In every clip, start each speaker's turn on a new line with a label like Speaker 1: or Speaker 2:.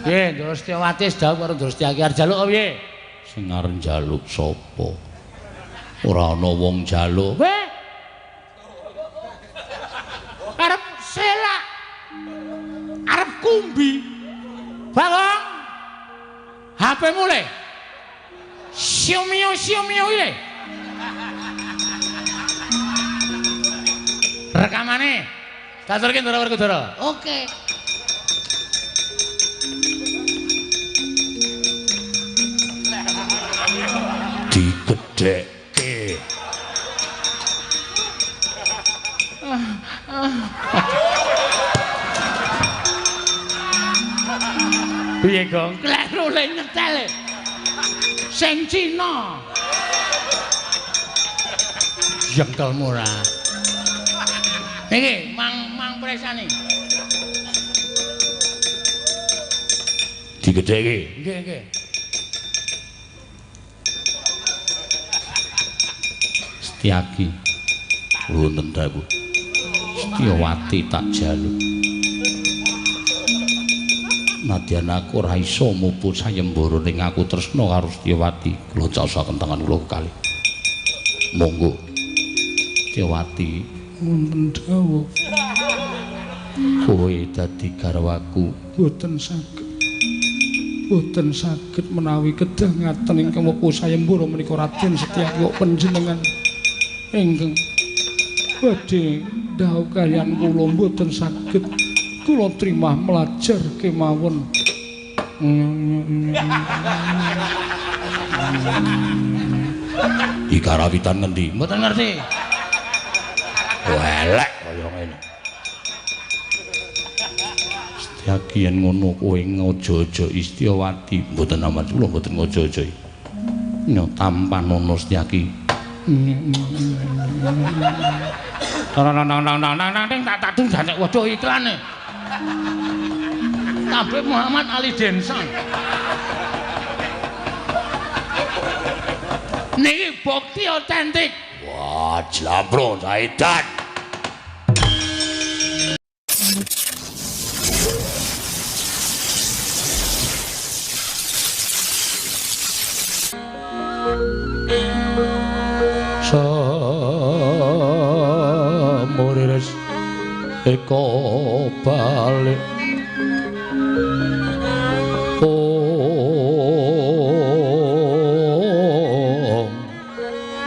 Speaker 1: Piye, Ndara Setyawati wis dawuh karo Ndara Setyaki arep njaluk piye? Sing arep njaluk sapa? Ora ana wong njaluk. Weh. Arep selak. Arep kumbi. Bagong. HP-mu le. Xiaomi Xiaomi le. Rekamane. Taturke Ndara Werkudara. Oke. Digedhekke. Piye, Gong? Kleru le nyetel. Sing Cina. Jengkelmu ora. Iki mang presani. Digedhekke. Nggih, nggih. Setyaki. Wonten dawuh. Setyawati tak jaluk. Nadyan aku ora iso mupu sayembara ning aku tresna karo Setyawati. Kula caosaken tangan kula kalih. Monggo. Setyawati, wonten dawuh. Kowe dadi garwaku. Mboten saged. Mboten saged menawi kedah ngaten ingkang mupu sayembara menika Raden Setyaki kok panjenengan ingkang badhe dhawuh kaliyan kula mboten saged. Kula trimah mlajar kemawon. Iki karawitan ngendi? Mboten ngerti. Elek kaya ngene. Setyaki yen ngono kowe ngojo-ojo Istyawati. Mboten amat kula mboten ngojo-ojo. Nyo tampan ono Setyaki. Nang nang nang nang nang nang tak tadung jancuk waduh iklane. Tabib Muhammad Ali Denson. Niki bukti otentik. Wah, jlampro Zaidan. Samurires eko balik. Om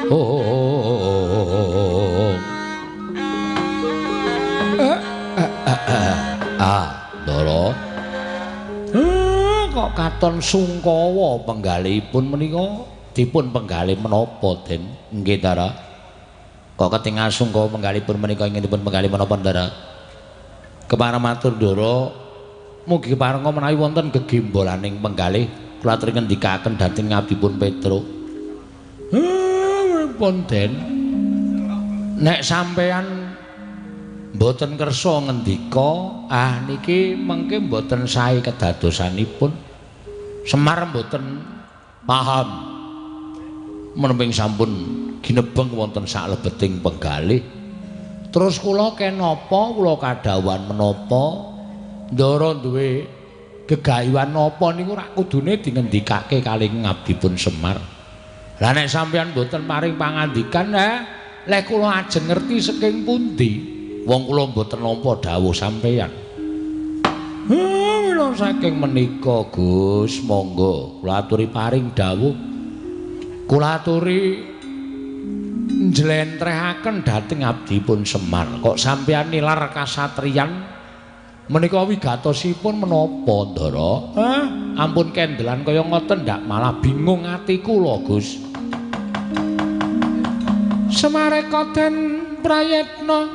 Speaker 1: Om. Ah, Ndara. Kok katon sungkawa penggalihipun menika? Dipun penggalih menapa, Den? Nggih, Ndara. Kok ketingal sungkawa penggalihipun menika ingin dipun penggalih menapa, Ndara? Kepareng matur, Ndara, mugi keparenga menawi wonten gegembolaning penggalih kula aturi ngendikaken dhateng ngabdipun Petruk. Pripun, Den? Nek sampean mboten kersa ngendika, ah niki mengke mboten sae kedadosanipun. Semar mboten paham. Meneping sampun ginebeng wonten saklebeting penggalih. Terus kula kenapa, kula kadhawuhan menapa, Ndara duwe gegayuhan napa niku rak kudune dingendikake kalih ngabdipun Semar. Lah nek sampeyan mboten paring pangandikan, leh kula ajeng ngerti saking pundi? Wong kula mboten nampa dawuh sampeyan. Mila saking menika, Gus, monggo kula aturi paring dawuh. Kula aturi njlentrehaken dhateng abdipun Semar. Kok sampeyan nilar kasatriyan menika wigatosipun menapa, Ndara? Ampun kendelan kaya ngoten ndak malah bingung ati kula, Gus. Semareka den prayitna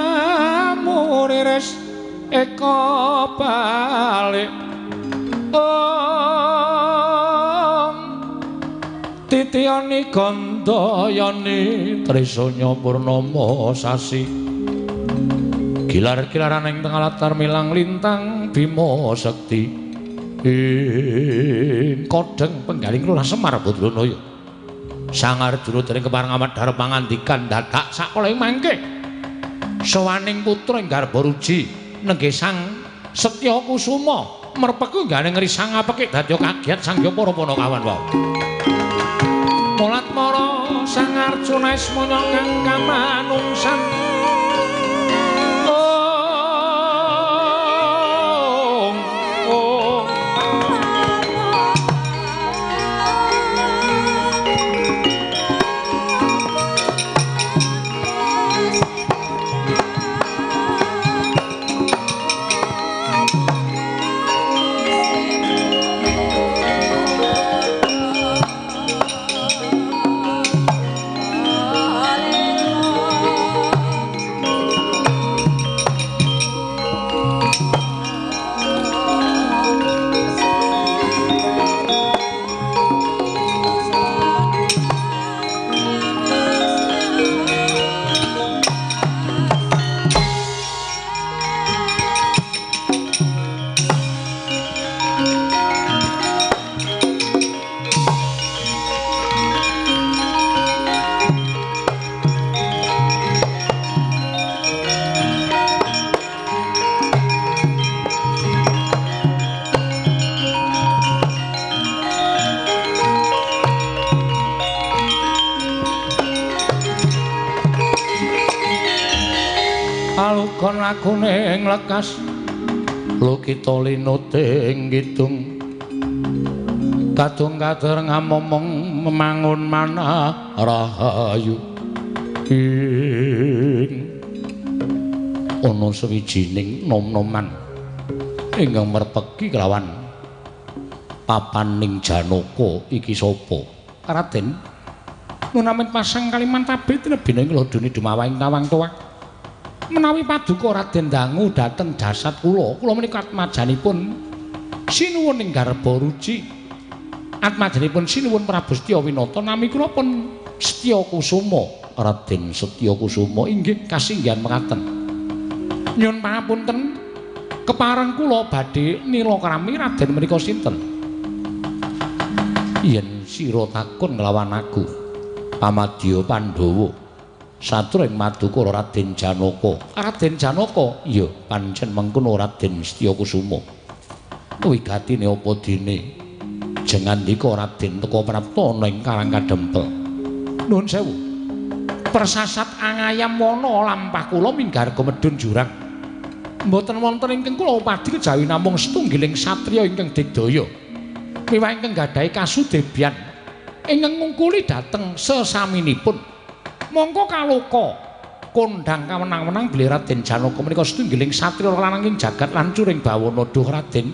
Speaker 1: samurires eka balik. Om titiyani gandayani trisanya purnama sasi. Gilar-gilaran ing tengah latar milang lintang Bima Sekti. Ing kodheng penggaling Lurah Semar Badranaya. Sang Arjuna dereng kepareng amat dhar pangandikan dadak sakola ing mangke. Sowaning putra ing garba ruji. Nenggih Sang Setya Kusuma merpeku nggane ngrisang apekik dadi kaget sang ya para panakawan wau. Mulat mara Sang Arjuna ismaya kang kamanungsan. Alugon lagune nglekas lukita linuting kidung kadung kader ngamomong memangun manah rahayu ing ana sawijining nom-noman ingkang merpeki kelawan papaning Janaka. Iki sapa? Raden nunamin pasang Kalimantabe tinebina ing lodone dumawahing tawang tuwak. Menawi paduka Raden dangu dhateng jasad kula, kula menika atmajanipun sinuwun ing garba ruci. Atmajanipun sinuwun Prabu Setya Winata, nami kula pun Setya Kusuma. Raden Setya Kusuma inggih kasinggihan mekaten. Nyuwun pangapunten, kepareng kula badhe nilakrami Raden menika sinten? Yen sira takon nglawan aku, Pamadya Pandhawa. Satru ing madukara Raden Janaka. Raden Janaka? Iya, pancen mengkono Raden Setya Kusuma. Wigatine apa dene? Jengandika Raden teka prapta ana ing Karang Kadempel. Nuwun sewu. Persasat angayam wana lampah kula minggarga medhun jurang. Mboten wonten ingkang kula upadi kejawi namung setunggiling satriya ingkang digdaya. Miwah ingkang gadahi kasudebyan ingkang ngungkuli dhateng sesaminipun. Mongko kaloka kondhang kawenang-wenang bilih Raden Janaka menika setunggiling satriya lanang ing jagat lan curing bawana. Duh Raden,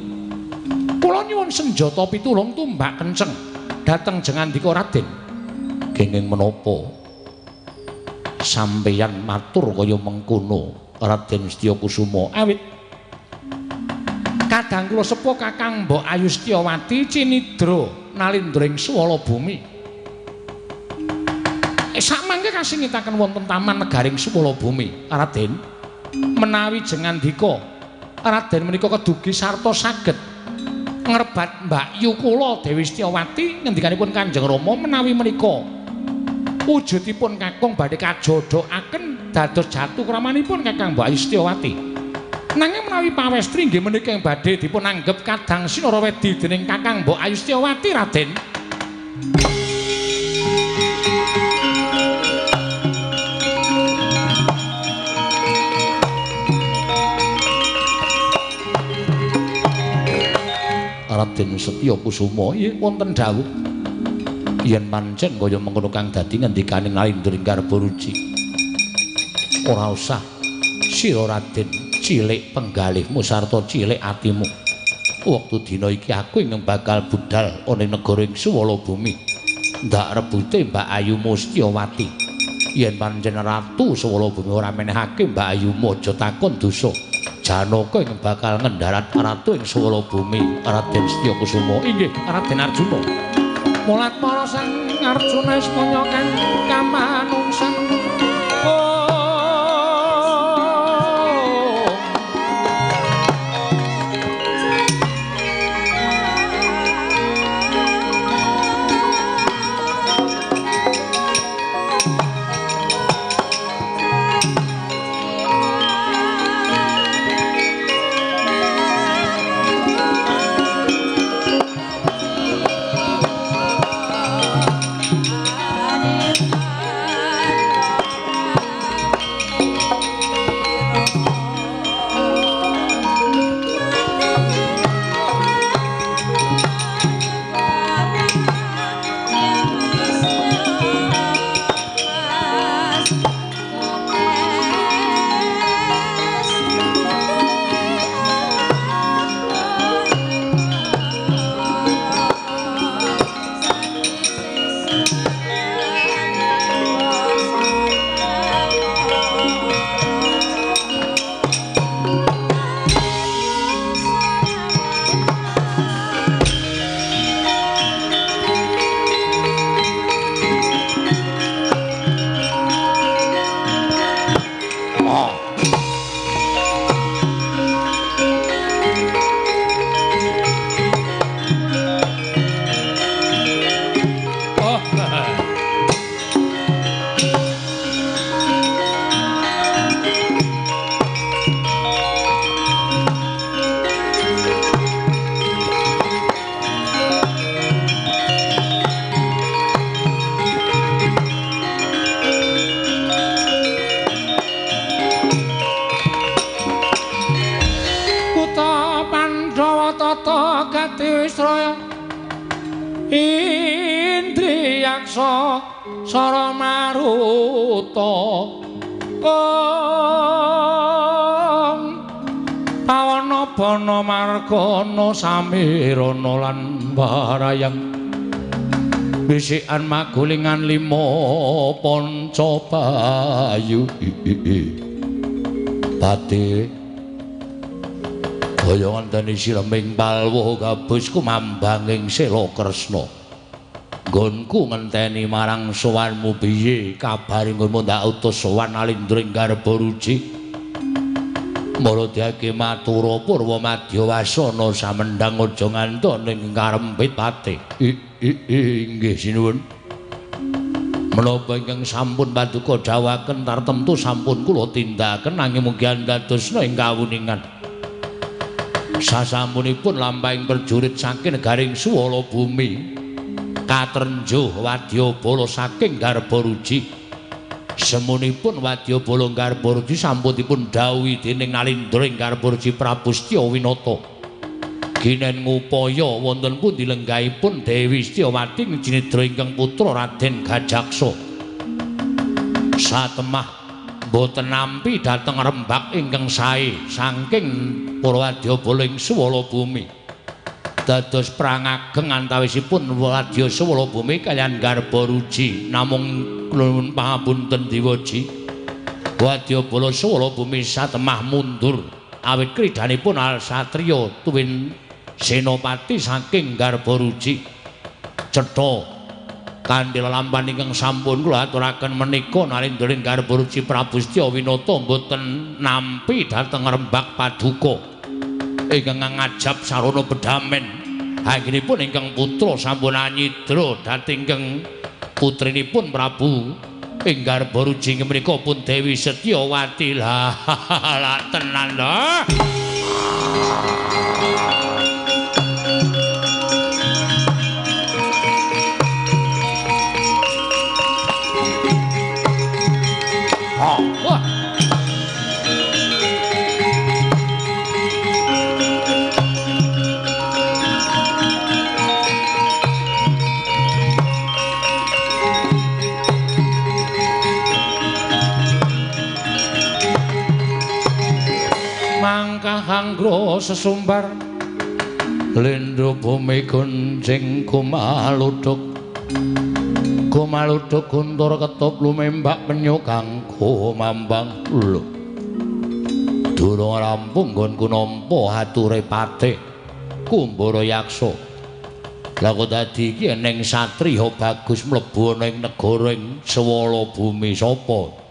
Speaker 1: kula nyuwun senjata pitulung tumbak kenceng dhateng jengandika Raden. Kenging menapa sampeyan matur kaya mengkono Raden Setya Kusuma? Awit kadang kula sepuh Kakang Mbok Ayu Setyawati cinidra nalindra ing swala bumi. Samangke kasingitaken wonten taman negaring Swala Bumi. Raden, menawi jengandika Raden menika kedugi sarta saged ngrebat mbakyu kula Dewi Setyawati ngendikanipun Kanjeng Rama menawi menika wujudipun kakung badhe kajodhokaken dados jatuh kramanipun Kakang Mbok Ayu Setyawati. Nanging menawi pawestri inggih menika ing badhe dipun anggep kadang sinarawedi dening Kakang Mbok Ayu Setyawati Raden. Raden Setya Kusuma, iya wonten dawuh yen pancen kaya mengkono kang dadi ngendikane Nalindra ing garba ruci. Ora usah sira Raden cilik penggalihmu sarta cilik atimu. Wektu dina iki aku ingkang bakal budal ana ing negara ing Swala Bumi. Ndak rebute Mbak Ayumu Setyawati. Yen pancen ratu Swala Bumi ora menehake Mbak Ayumu aja takon dosa. Janaka ingkang bakal ngendharat ratu ing Swala Bumi. Raden Setya Kusuma inggih Raden Arjuna. Mulat para Sang Arjuna ismaya kang kamanungsan. Wistraya Indriyaksa Sara Maruta Kong Pawana Bana Margana Samirana lan Warayang bisikan magulingan lima panca bayu pati kaya wonten sileming palwa gabus kumambanging sela kresna nggonku ngenteni marang sowanmu piye kabare nggonmu ndak utus sowan Nalindra ing Garbaruji Maradiake matura purwa madya wasana samendhang aja ngantos ning karempit pati. Inggih sinuwun. Menapa ingkang sampun paduka dawuhaken tartemtu sampun kula tindakaken nanging mugi andadosna ing kawuningan. Sasampunipun lampahing prajurit saking negaring Suwala Bumi katrenjuh wadyabala saking Garbaruji. Semunipun wadyabala Garbaruji sampun dipun dhawuhi dening Nalindra ing Garbaruji Prabu Setya Winata. Ginen ngupaya wonten pundi lenggahipun Dewi Setyawati ngcinidra ingkang putra Raden Gajaksa. Satemah boten nampi dhateng rembak ingkang sae saking para wadyabala ing Suwala Bumi. Dados perang ageng antawisipun wadya Suwala Bumi kaliyan Garbaruji namung nuwun pangapunten Dewaji. Wadyabala Suwala Bumi satemah mundur awit kridhanipun al satriya tuwin senopati saking Garbaruji. Cetha kanthi lelampahan ingkang sampun kula aturaken menika Nalindra ing Garbaruji Prabu Setya Winata mboten nampi dhateng rembak paduka ingkang ngajab sarana bedamen. Anggenipun ingkang putra sampun anyidra dhateng ingkang putrinipun Prabu ing Garbaruji menika pun Dewi Setyawati. Lah tenan lho. Wah. Mangkah anggra sesumbar lindhu bumi gonjing kumaluduk kumaluduk guntur ketup lumembak penyu kang kumambang. Lho durung rampung nggonku nampa ature patih Kumbara Yaksa. Lah kok dadi iki eneng satriya bagus mlebu ana ing negara ing Swala Bumi sapa?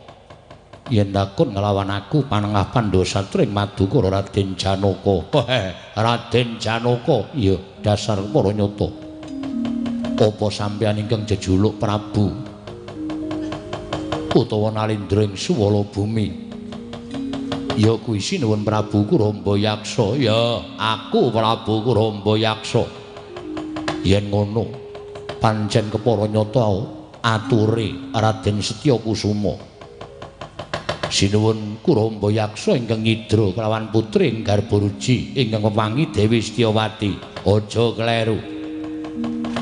Speaker 1: Yen takon nglawan aku panengah Pandhawa satring Madukara Raden Janaka. Raden Janaka, iya dasar para nyata. Apa sampeyan ingkang jejuluk Prabu utawa Nalindra ing Suwala Bumi? Ya kuwi sinuwun Prabu Kuramba Yaksa. Ya, aku Prabu Kuramba Yaksa. Yen ngono, pancen kepara nyata ature Raden Setya Kusuma. Sinuwun Kuramba Yaksa ingkang ngidra kelawan putri ing Garbaruji ingkang wewangi Dewi Setyawati. Aja kleru.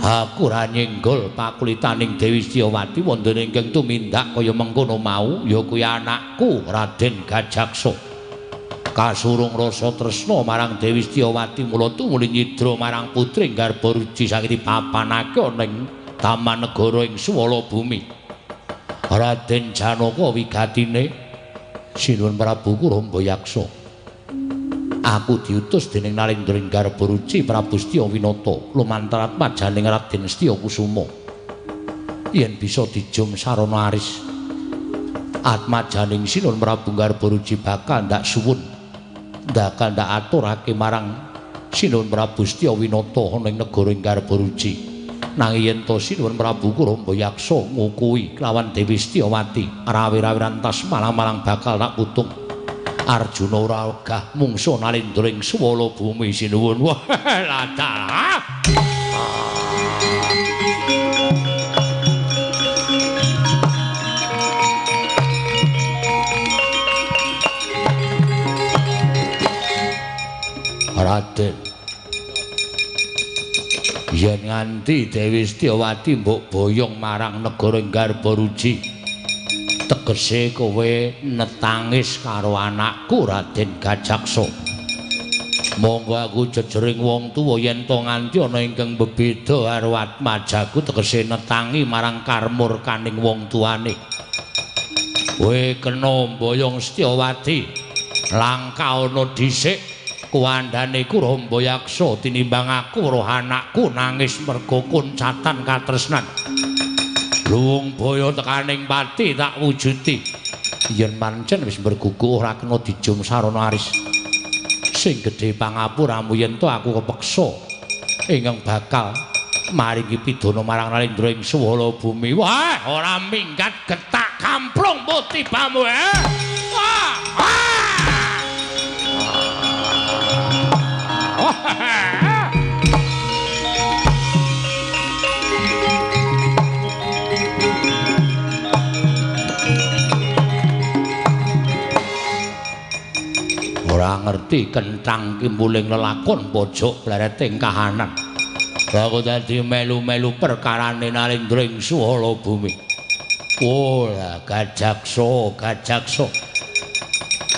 Speaker 1: Aku ora nyenggol pakulitaning Dewi Setyawati wonten ingkang tumindak kaya mengkono mau ya kuwi anakku Raden Gajaksa. Kasurung rasa tresna marang Dewi Setyawati mula tumuli nyidra marang putri ing Garbaruji saking dipapanake ana ing Taman Negara ing Suwala Bumi. Raden Janaka wigatine Sinuwun Prabu Kuramba Yaksa. Aku diutus dening Nalindra ing Garbaruji Prabu Setya Winata lumantar atmajaning Raden Setya Kusuma. Yen bisa dijum sarana aris atmajaning Sinuwun Prabu Garbaruji bakal ndak suwun, bakal ndak aturake marang Sinuwun Prabu Setya Winata ana ing negara ing Garbaruji. Nanging yen to Sinuwun Prabu Kuramba Yaksa ngukuhi kelawan Dewi Setyawati rawi-rawi rantas malang-malang bakal tak putung. Arjuna ora wegah mungsuh Nalindra ing Suwala Bumi sinuwun. Wah, ladalah. Raden Yen nganti Dewi Setyawati mbok boyong marang negara Garbaruji, tegese kowe netangis karo anakku Raden Gajaksa. Monggo aku jejering wong tuwa yen to nganti ana ingkang bebeda karo atmajaku, tegese netangi marang karmurkaning wong tuane. Kowe kena mboyong Setyawati langka ana dhisik kuwandane Kurambayaksa tinimbang aku weruh anakku nangis merga kuncatan katresnan. Luwung baya tekaning pati tak wujuti. Yen pancen wis mergugu ora kena dijum sarana aris. Sing gedhe pangapuramu yen to aku kepeksa ingkang bakal maringi pidana marang Narendra ing swala bumi. Wah, ora minggat getak kamplung tibamu. Wah. Ora ngerti kenthang kimpuling lelakon pojok plereting kahanan. Aku dadi melu-melu perkarane Narendra ing swala bumi. Oh, Gajaksa, Gajaksa.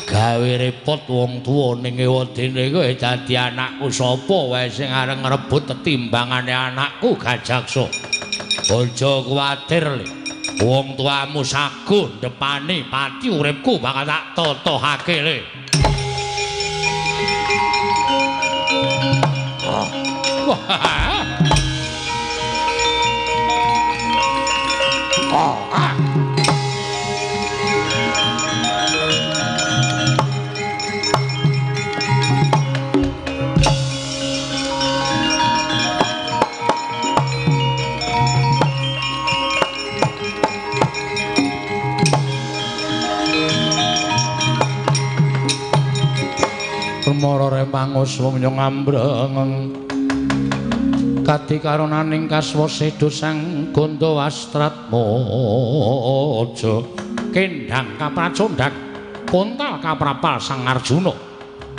Speaker 1: Gawe repot wong tuwa ning ewadene kowe dadi anakku sapa wae sing arep ngrebut tetimbangane anakku Gajaksa. Aja kuwatir le. Wong tuamu saguh ndepane pati uripku bakal tak totohake le. Permara remangus wong ngambreng kadikaronaning kaswa sedo sang Ganda Wastratmaja kendhang kapracondhang kontal kaprapal sang Arjuna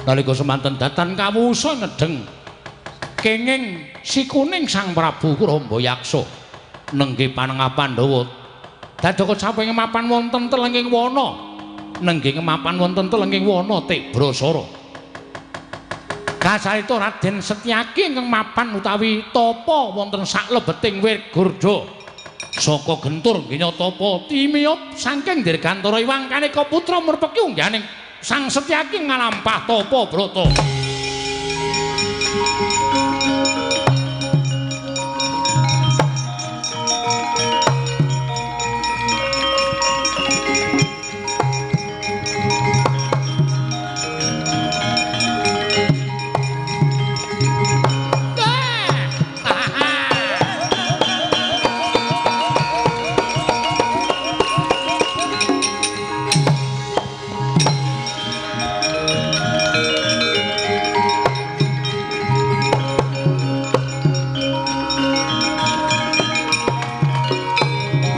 Speaker 1: nalika semanten datan kawusa ngedheng kenging sikuning Sang Prabu Kurambayaksa nenggih panengah Pandhawa dadaka caping mapan wonten telenging wana nenggih mapan wonten telenging wana Tibrasara. Kacarita Raden Setyaki ingkang mapan utawi tapa wonten saklebeting Wirgurda. Saka gentur nggih tapa timiyup saking dirgantara iwang kaneka putra murpeki unggahaning Sang Setyaki ngalampah tapa brata.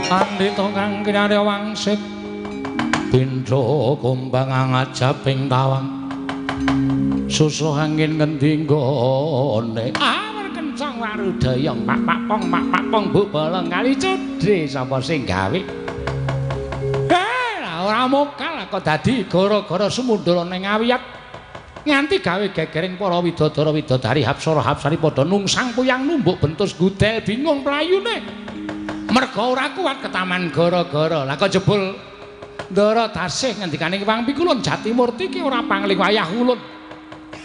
Speaker 1: Pandhita kang kinarya wangsit pindha kumbang ngajaping tawang susuh angin ngendi nggone awar kencang warudayang pak pak pong pak pak pong bu bolong kali cedhe sapa sing gawe ora mokal kok dadi gara-gara sumundura ning awiyat nganti gawe gegering para widodara widodari hapsara hapsari padha nungsang puyang numbuk bentus gudel bingung playune merga ora kuat ketaman gara-gara. Lah kok jebul Ndara Dasih ngendikane Wang Pikulun Jatimurti ki ora pangling wayah ulun.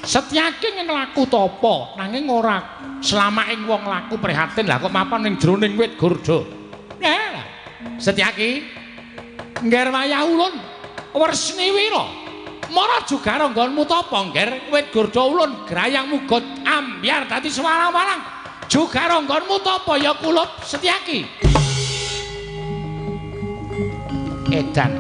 Speaker 1: Setyaki nglaku tapa nanging ora selamaking wong laku prihatin. Lah kok mapan ning jroning wit gurda. Nah, Setyaki ngger wayah ulun Wersniwira mara jugara nggonmu tapa ngger wit gurda ulun grayang mugot ambyar dadi swarang-warang. Jugara nggonmu tapa ya kulup Setyaki. Edan.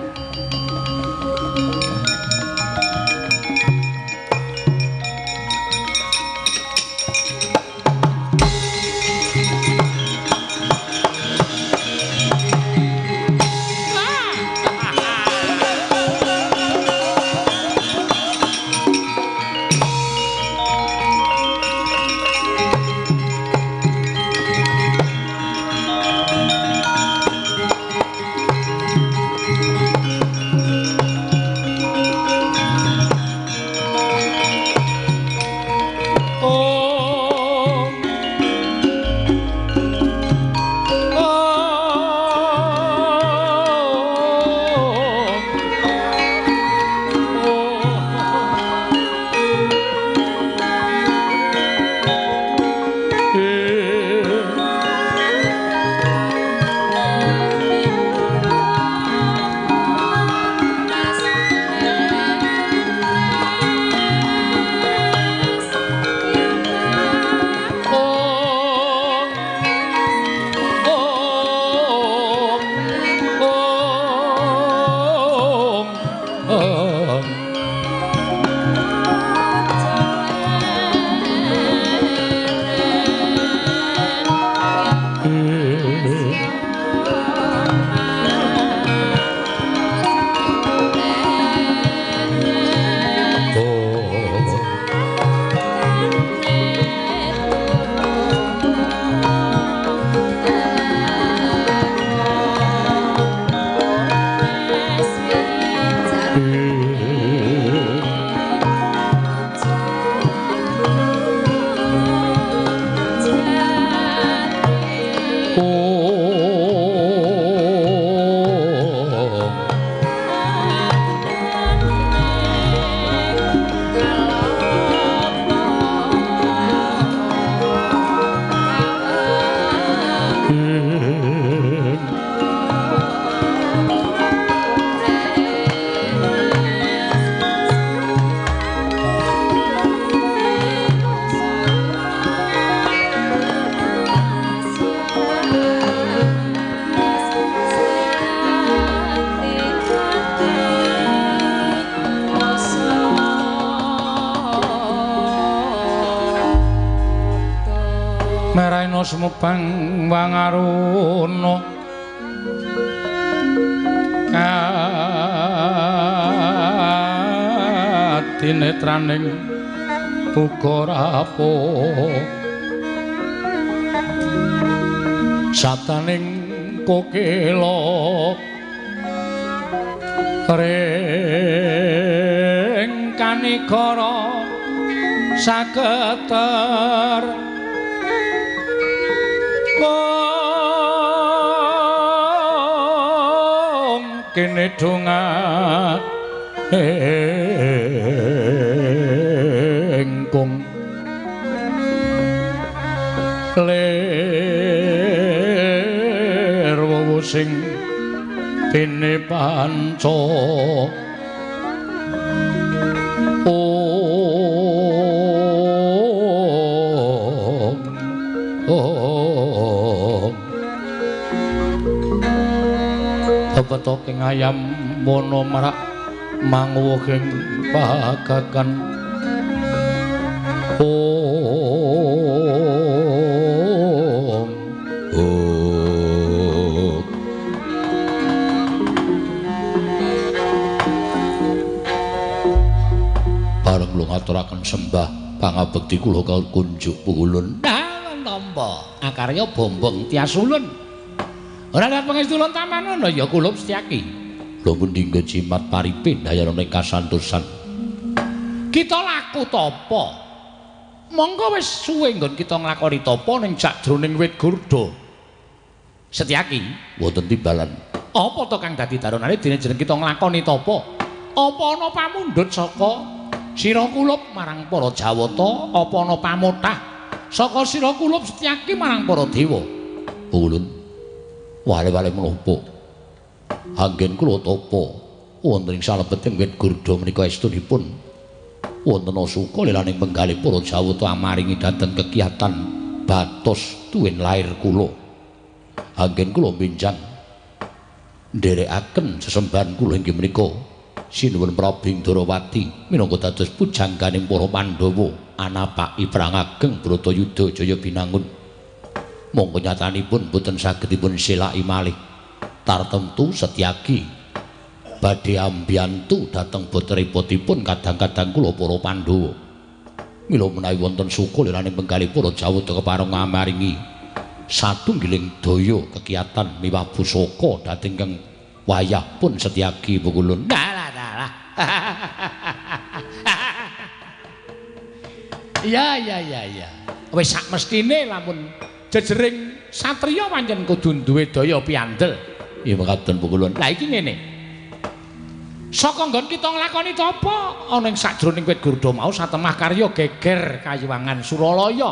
Speaker 1: Wana sumebang wangaruna kadinetraning uga rapuh sataning kokela ring kanigara saketer wong kene donga engkung lir wowo sing dene panca om om pepetoking ayam wana marak manguwuhing pagagan om om bareng kula ngaturaken sembah pangabekti kula kunjuk pulun. Nah, nampa akarya bombong tiasulun. Ora lihat pangestu ulun tamanono ya kulup Setyaki. Lho pundi nggo jimat paripin dayana ing kasantosan. Kita laku tapa. Monggo wis suwe nggon kita nglakoni tapa ning sakjroning wit gurda. Setyaki wonten timbalan. Apa to kang dadi daronane dene jeneng kita nglakoni tapa? Apa ana pamundhut saka sira kulup marang para Jawata? Apa ana pamotah saka sira kulup Setyaki marang para dewa? Ulun wale-wale menapa anggen kula tapa wonten ing salebeting wit gurda menika estunipun wonten suka lelaning penggalih para Jawata amaringi dhateng kekiyatan batos tuwin lair kula. Anggen kula benjang nderekaken sesembahan kula inggih menika Sinuwun Prabu Indrawati minangka dados pujangganing para Pandhawa anapaki perang ageng Bratayuda Jaya Binangun. Monggo nyatanipun boten saged dipun selaki malih. Tartemtu Setyaki badhe ambiyantu dhateng botrepotipun kadang-kadang kula para Pandhawa. Mila menawi wonten suka liraning penggalih para Jawata kepareng ngamaringi satunggiling daya kekiyatan miwah pusaka dhateng ingkang wayah pun Setyaki pukulun. Dalah dalah. Ya ya ya ya. Wis sak mestine lamun jejering satriya pancen kudu duwe daya piandel. Iya mekaten pukulun. Lah iki ngene. Saka nggon kita nglakoni tapa ana ing sakjroning wit gurda mau satemah karya geger kayiwangan Suralaya.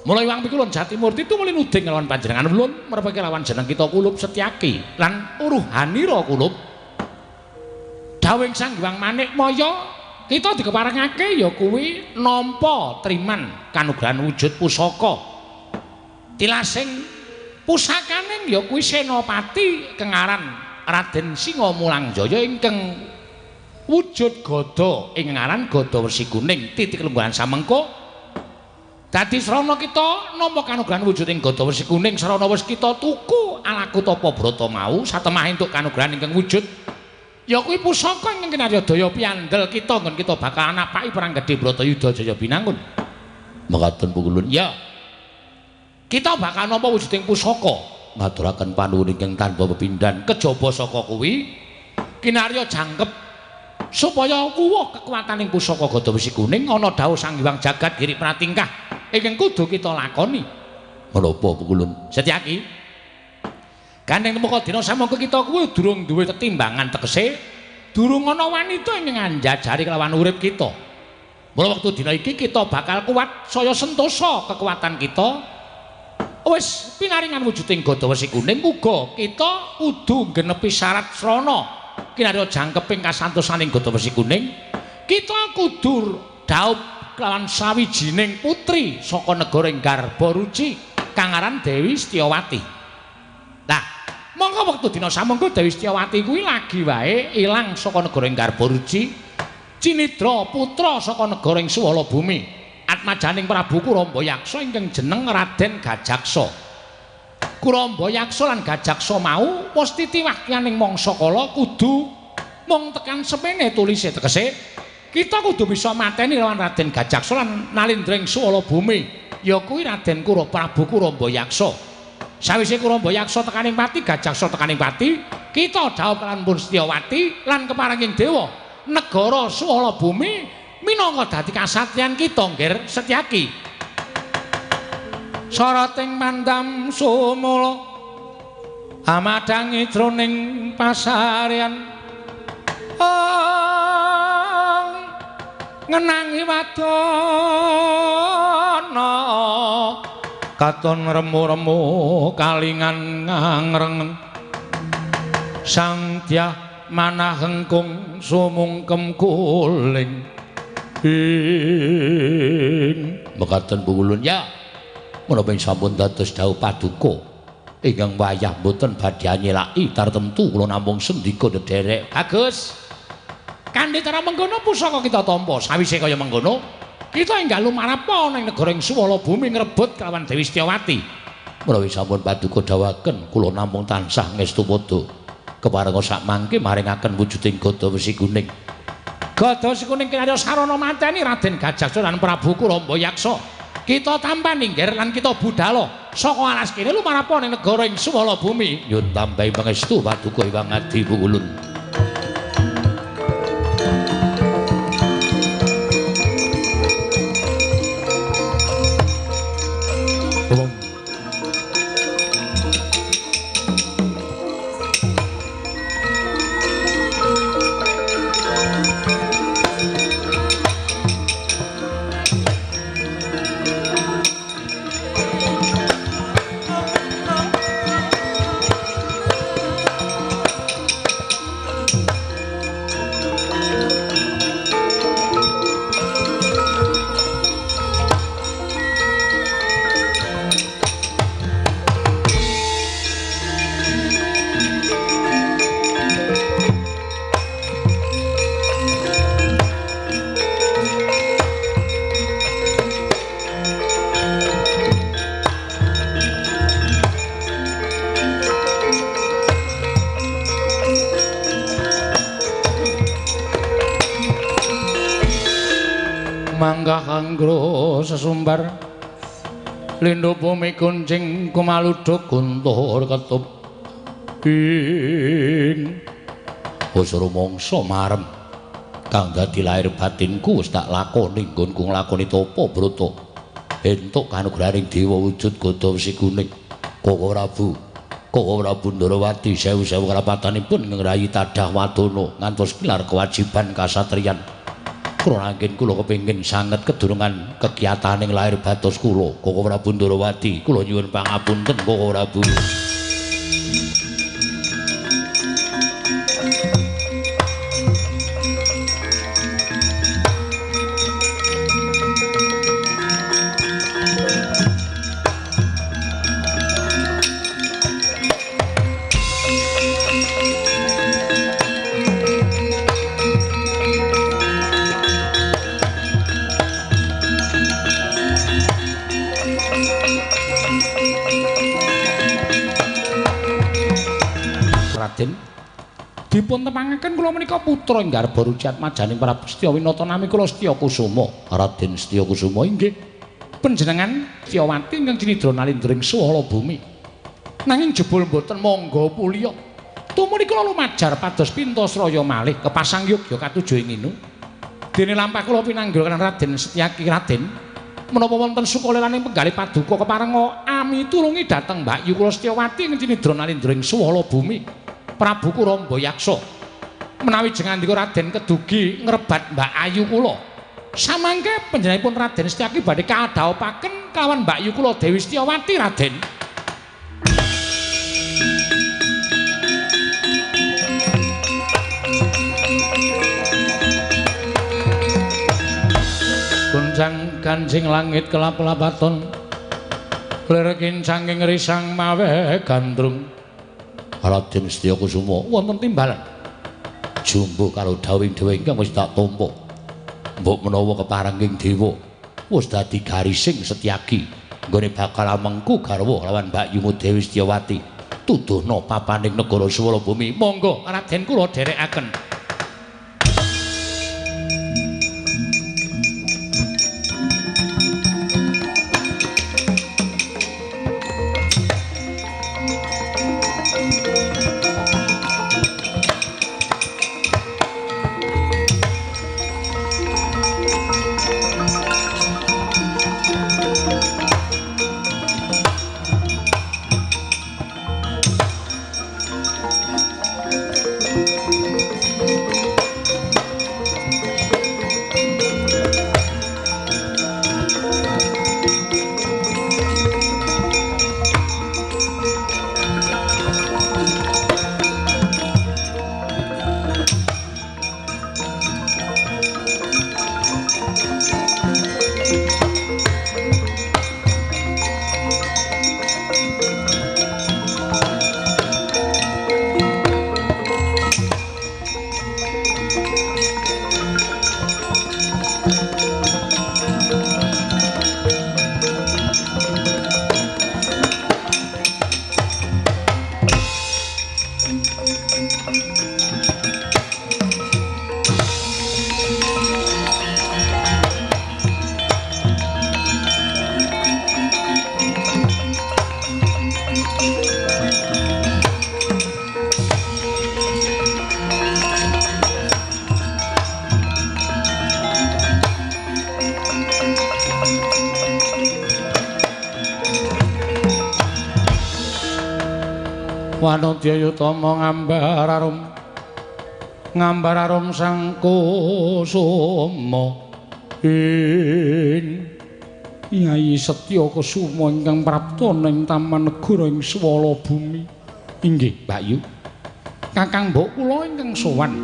Speaker 1: Mulai wang pikulun Jatimurti tumuli nuding lawan panjenengan ulun merpeke lawan jeneng kita kulup Setyaki lan uruhanira kulup. Dawing Sang Hyang Manikmaya kita dikeparengake ya kuwi nampa triman kanugrahan wujud pusaka. Tilasing pusakaning ya kuwi Senopati kengaran Raden Singa Mulangjaya ingkang wujud gada ing ngaran Gada Wesi Kuning titik lungguhan samengko. Dadi srana kita nampa kanugrahan wujud ing Gada Wesi Kuning srana wis kita tuku alaku tapa brata mau satemah entuk kanugrahan ingkang wujud ya kuwi pusaka ingkang kinarya daya piandel kita nggon kita bakal napaki perang gedhe Bratayuda Jaya Binangun. Mekaten pukulun. Ya. Kita bakal nampa wujuding pusaka ngaturaken panuwun ingkang tanpa pepindhan kejaba saka kuwi kinarya jangkep supaya kuwuh kekuataning pusaka Gada Wesi Kuning ana dawuh Sang Hyang Jagat Giri Pratingkah ingkang kudu kita lakoni. Menapa pukulun? Setyaki. Gandeng temeka dina samangka kita kuwi durung duwe tetimbangan tegese durung ana wanita ingkang anjajari kelawan urip kita. Mula wektu dina iki kita bakal kuat saya sentosa kekuatan kita. Wis pinaringan wujuding Gada Wesi Kuning uga kita kudu nggenepi syarat srana kinarya jangkeping kasantosaning Gada Wesi Kuning. Kita kudu dhaup kelawan sawijining putri saka negara ing Garbaruci kang aran Dewi Setyawati. Lah, mongko wektu dina samangka Dewi Setyawati kuwi lagi wae ilang saka negara ing Garbaruci, cinidra putra saka negara ing Suwala Bumi. Atmajaning Prabu Kurambayaksa ingkang jeneng Raden Gajaksa. Kurambayaksa lan Gajaksa mau wis titiwakyaning mangsa kala kudu mung tekan semene tulise, tegese kita kudu bisa mateni lawan Raden Gajaksa lan nalindring swala bumi, ya kuwi Raden Prabu Kurambayaksa. Sawise Kurambayaksa tekaning pati, Gajaksa tekaning pati, kita dhaup lan pun Setyawati lan keparenging dewa negara swala bumi minangka dadi kasatriyan kita Ngger Setyaki. Sarating mandam sumula amadangi jroning pasarean ngenangi wadana katon remu-remu kalingan ngangreng sang dyah manah hengkung sumungkem kuling ing mekaten pungulun ya menapa sampun dados dawuh paduka ingkang wayah mboten badhe nyelaki tartemtu kula namung sendika dedherek. Bagus. Kanthi cara mengkono pusaka kita tampa. Sawise kaya mengkono kita enggal lumarapa ning negara ing swala bumi ngrebut kelawan Dewi Setyawati. Menawi sampun paduka dawuhaken kula namung tansah ngestu padha keparenga sak mangke maringaken wujuding gada wesi kuning. Gada wesi kuning kinarya sarana mateni Raden Gajaksa lan Prabu Kurambayaksa. Kita tampani Ngger lan kita budhala saka alas kene lumarapa ning negara ing swala bumi. Nyuwun tambahi pangestu paduka Hyang Adi Pungulun. Manggah anggro sesumbar lindhu bumi kuncing kumaluduk guntur ketup ing wis rumangsa marem kang dadi lahir batinku wis tak lakoni nggonku nglakoni tapa brata entuk kanugrahaning dewa wujud gada wesi kuning. Koko Prabu Ndorowati sewu-sewu kerapatanipun ngrayi tadah wadana ngantos gelar kewajiban kasatriyan. Kula kula kepengin sanget kedurungan kegiyataning lahir batos kula. Koko Prabu Ndorowati, kula nyuwun pangapunten Koko Prabu. Dipun tepangaken kula menika putra ing garba Ruciatmajaning Prabu Setyawinata nami kula Setyakusuma. Raden Setyakusuma inggih panjenengan Setyawati ingkang cinidra nalindring swala bumi. Nanging jebul mboten mangga puliya. Tumuli kula lumajar pados Pintasraya malih kepasang yogya katuju ing inu. Dene lampah kula pinanggih kaliyan Raden Setyaki. Raden menapa wonten sukalelaning penggalih paduka keparenga ami tulungi dhateng Mbakyu kula Setyawati ingkang cinidra nalindring swala bumi. Prabu Kurambayaksa menawi jengandika Raden kedugi ngrebat Mbak Ayu kula. Samangke panjenenganipun Raden Setyaki badhe kadhaupaken kalawan Mbak Ayu kula Dewi Setyawati Raden. Kuncang kancing langit kelap-lapaton lir kincanging risang mawe gandrung. Raden Setyakusuma wonten timbalan jumbuh karo dawing dhewe ingkang wis tak tampa. Mbok menawa keparenging dewa Wis dadi garising Setyaki nggone bakal amengku garwa lawan Mbakyumu Dewi Setyawati. Tuduhna papaning negara Swala Bumi. Monggo Raden kula dherekaken. Wanodya Yutama ngambar arum ngambar arum sang kusuma ing Yai Setya Kusuma ingkang prapta ing Taman Negara ing Swala Bumi. Inggih, Mbakyu. Kakang mbok kula ingkang sowan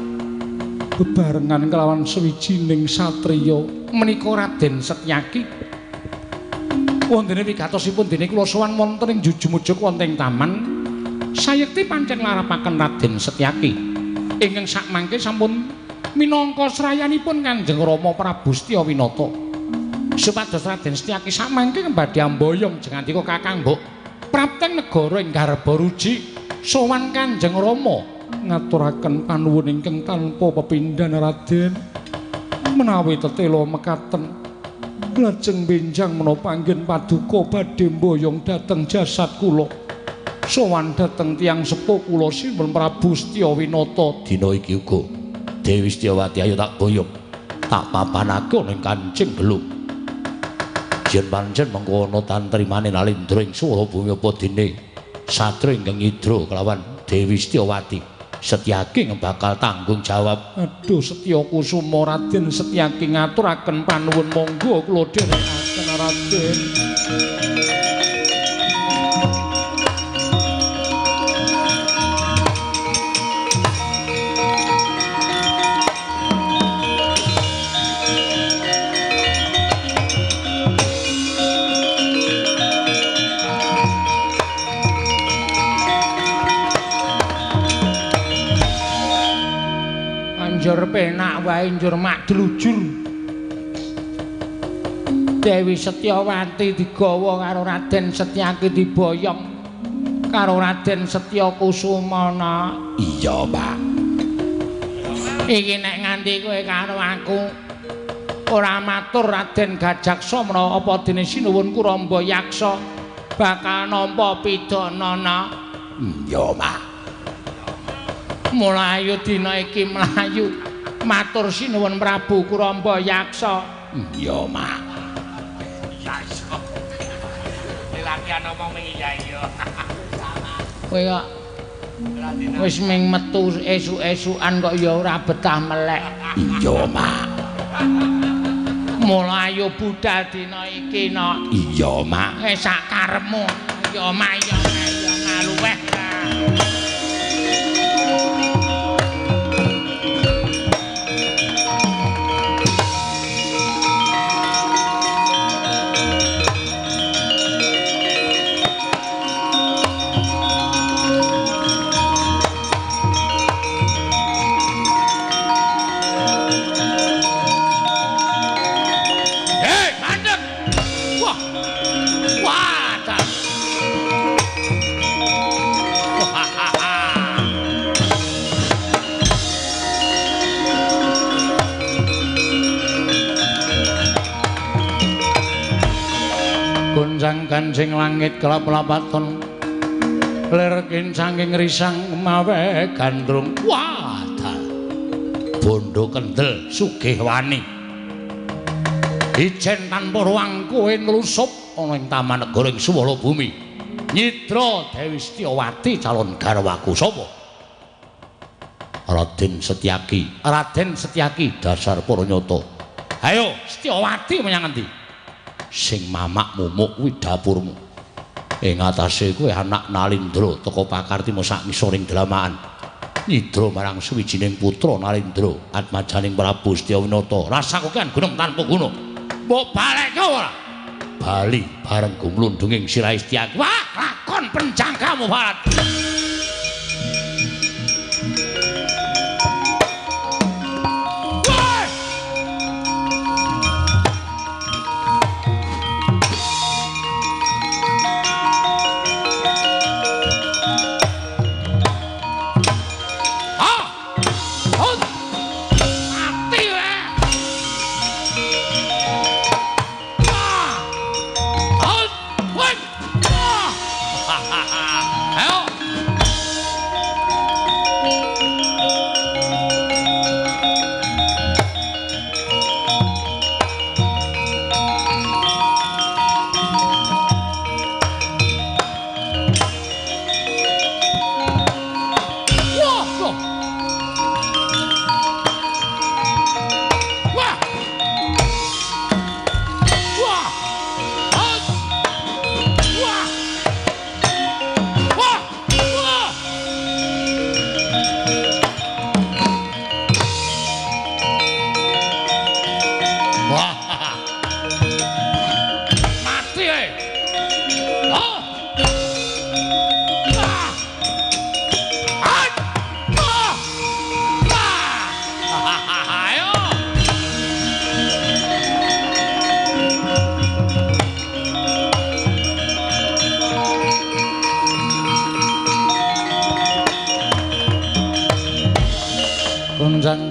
Speaker 1: bebarengan kelawan sawijining satriya menika Raden Setyaki. Wontene wigatosipun dene kula sowan wonten ing jujumujuk wonten ing taman. Sayekti pancen larapaken Raden Setyaki ingkang sakmangke sampun minangka srayanipun Kanjeng Rama Prabu Setyawinata. Supados Raden Setyaki sakmangke badhe amboyong jengandika kakang mbok prapteng negara ing Garbaruji sowan Kanjeng Rama ngaturaken panuwun ingkang tanpa pepindhan Raden. Menawi tetela mekaten lajeng benjang menapa anggen paduka badhe mboyong dhateng jasad kula. Sowan dhateng tiyang sepuh kula Sinuwun Prabu Setyawinata. Dina iki uga Dewi Setyawati ayo tak boyong, tak papanake ning Kancing Belung. Yen pancen mengko ana tantrimane Nalindra ing Swala Bumi apa dene satria ingkang nyidra kelawan Dewi Setyawati, Setyaki bakal tanggung jawab. Aduh Setya Kusuma Raden Setyaki ngaturaken panuwun monggo kula dherekaken Raden. Njur penak wae njur mak dlujur. Dewi Setyawati digawa karo Raden Setyaki diboyong karo Raden Setya Kusuma. Iya, Pak. Iki nek nganti kowe karo aku ora matur Raden Gajaksa menawa apa dene sinuwun Kuramba Yaksa bakal nampa pidana. Iya, Pak. Mlayu dina iki mlayu matur sinuwun Prabu Kuramba Yaksa. Iya, Mak. Yaksa. Latihan omong ming iya iya. Kowe kok wis ming metu esuk-esukan kok ya ora betah melek. Iya, Mak. Mlayu budal dina iki, Nok. Iya, Mak. Wis sak karepmu. Ya, Mak, ya, ya ngaluweh. Gonjang kancing langit kelap-lapaton lir kincanging risang mawe gandrung. Wah, bondo kendel sugih wani. Ijen tanpa ruang kowe nlusup ana ing taman negara ing Suwala Bumi. Nyidra Dewi Setyawati calon garwaku sapa? Raden Setyaki. Raden Setyaki dasar para nyata. Ayo Setyawati menyang endi? Sing mamak mumuk kuwi dapurmu. Ing atase kuwi anak Nalindra teka pakartimo sak ngisoring dlamaan. Nyidra marang suwijining putra Nalindra atmajaning Prabu Setyawinata. Rasaku kan gunung tanpa guna. Mbok balekke ora? Bali bareng gumlundunging sirahe Setyaki. Wah, lakon penjangkamu Barat.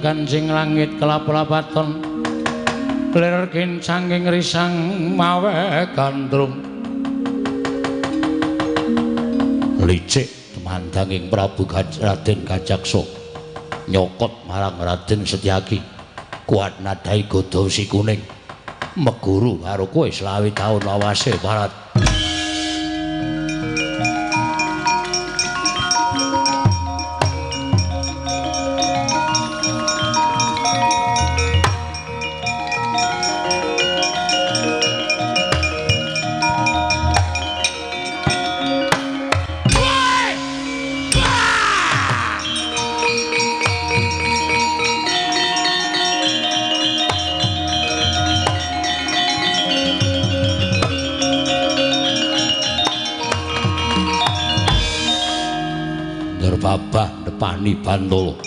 Speaker 1: Kancing langit kelap-lapaton lir kincanging risang mawe gandrung. Licik tumandanging Prabu Raden Gajaksa nyokot marang Raden Setyaki kuat nadai godha wesi kuning meguru karo kowe 25 taun lawase Barat. Babah depani bantala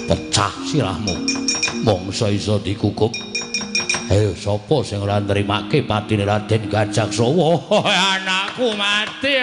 Speaker 1: pecah sirahmu mongso iso dikukup. Ayo sapa sing ora nrimake patine Raden Gajaksa? Wah, anakku mati.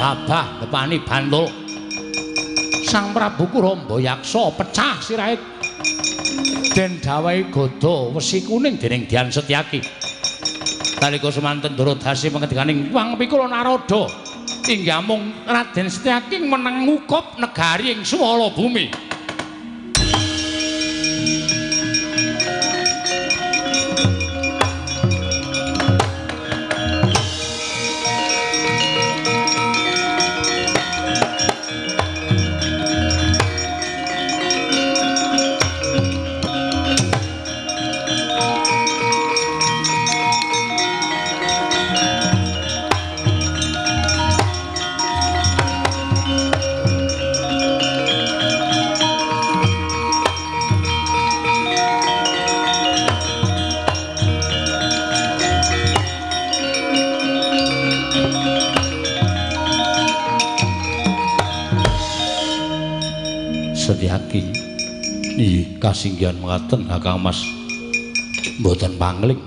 Speaker 1: Babah depani bantul Sang Prabu Kurombayaksa pecah sirahe den dawahi godha wesi kuning dening Dian Setyaki. Nalika semanten Duradasi pengendikaning Wang Pikula Narada inggih amung Raden Setyaki meneng ngukup negari ing Suwala Bumi. Setyaki. Nggih, kasinggihan mekaten Kakang Mas. Mboten pangling.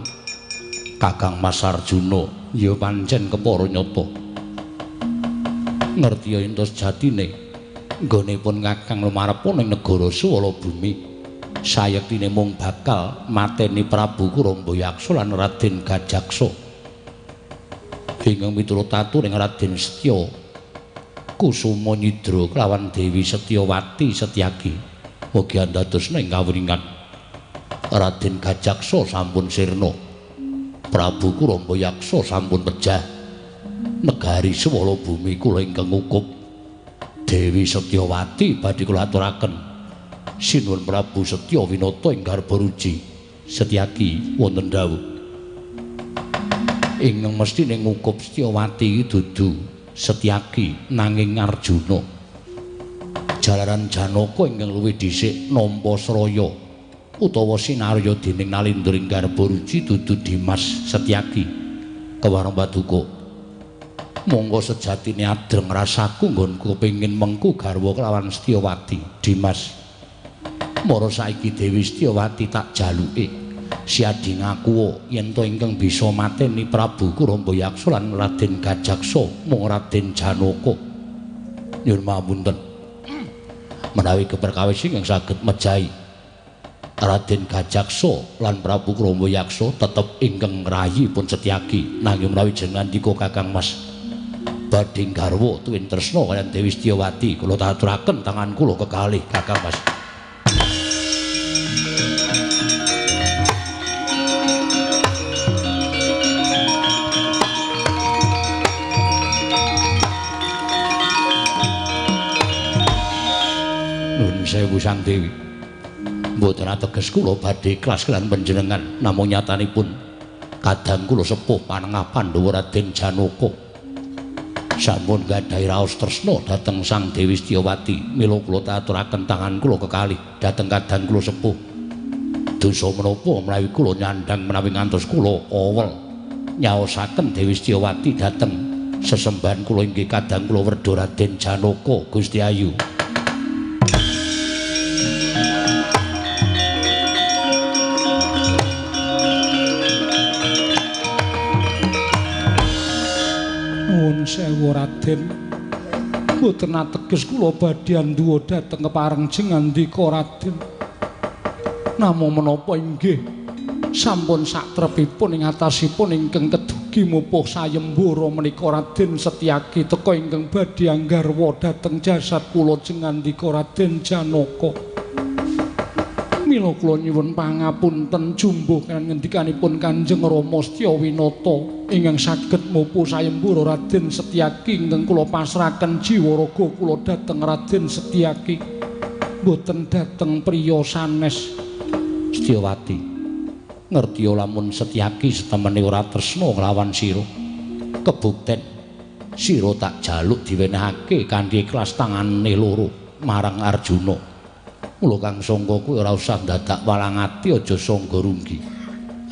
Speaker 1: Kakang Mas Arjuna ya pancen kepara nyata. Ngerti yen to sejatine nggonipun Kakang lumarep ning negara Suwala Bumi. Sayektine mung bakal mateni Prabu Kurambayaksa lan Raden Gajaksa. Ingkang miturut aturing Raden Setya Kusuma nyidra kelawan Dewi Setyawati Setyaki. Mugi andadosna ing kawringan Raden Gajaksa sampun sirna. Prabu Kurambayaksa sampun pejah. Negari Suwala Bumi kula ingkang ngukup Dewi Setyawati badhe kula aturaken. Sinuwun Prabu Setya Winata ing Garbaruji. Setyaki wonten dawuh. Ingkang mesthine ngukup Setyawati dudu Setyaki nanging Arjuna. Jalaran Janaka ingkang luwih dhisik nampa sraya utawa sinarya dening Nalindra ing Garbaruji dudu Dimas Setyaki. Kewareng paduka. Monggo sejatine adreng rasaku nggonku kepengin mengku garwa kelawan Setyawati. Dimas, mara saiki Dewi Setyawati tak jaluke. Siadi ngaku yen to ingkang bisa mateni Prabu Kurambayaksa lan Raden Gajaksa mung Raden Janaka. Nyuwun pangapunten. Menawi keperkawis ingkang saged mejahi Raden Gajaksa lan Prabu Kurambayaksa tetep ingkang rayi pun Setyaki. Nanging menawi jenengan ndika Kakang Mas badhe garwa tuwin tresna kaliyan Dewi Setyawati, kula aturaken tangan kula kekalih Kakang Mas. Nuwun sewu Sang Dewi. Mboten ateges kula badhe ikhlas kaliyan panjenengan, namung nyatanipun kadang kula sepuh panengah Pandhawa Raden Janaka sampun gadhahi raos tresna dhateng Sang Dewi Setyawati. Mila kula aturaken tangan kula kekalih dhateng kadang kula sepuh. Dosa menapa menawi kula nyandhang menawi ngantos kula awel nyaosaken Dewi Setyawati dhateng sesembahan kula inggih kadang kula werda Raden Janaka. Gusti Ayu.
Speaker 2: Nuwun sewu Raden, mboten ateges kula badhe anduwa dhateng kepareng jengandika Raden. Namung menapa inggih sampun satrepipun ing atasipun ingkang kedugi mupuh sayembara menika Raden Setyaki teka ingkang badhe anggarwa dhateng jasad kula jengandika Raden Janaka. Mila kula nyuwun pangapunten jumbuh kan ngendikanipun Kanjeng Rama Setya Winata ingkang saged mupu sayembara Raden Setyaki ingkang kula pasrahaken jiwa raga kula dhateng Raden Setyaki, mboten dhateng priya sanes.
Speaker 1: Setyawati, ngerti lamun Setyaki setemene ora tresna nglawan sira. Kebukten sira tak jaluk diwenehake kanthi ikhlas tangane loro marang Arjuna. Mula kang sangka kuwi ora usah dadak walang ati, aja sangga runggi.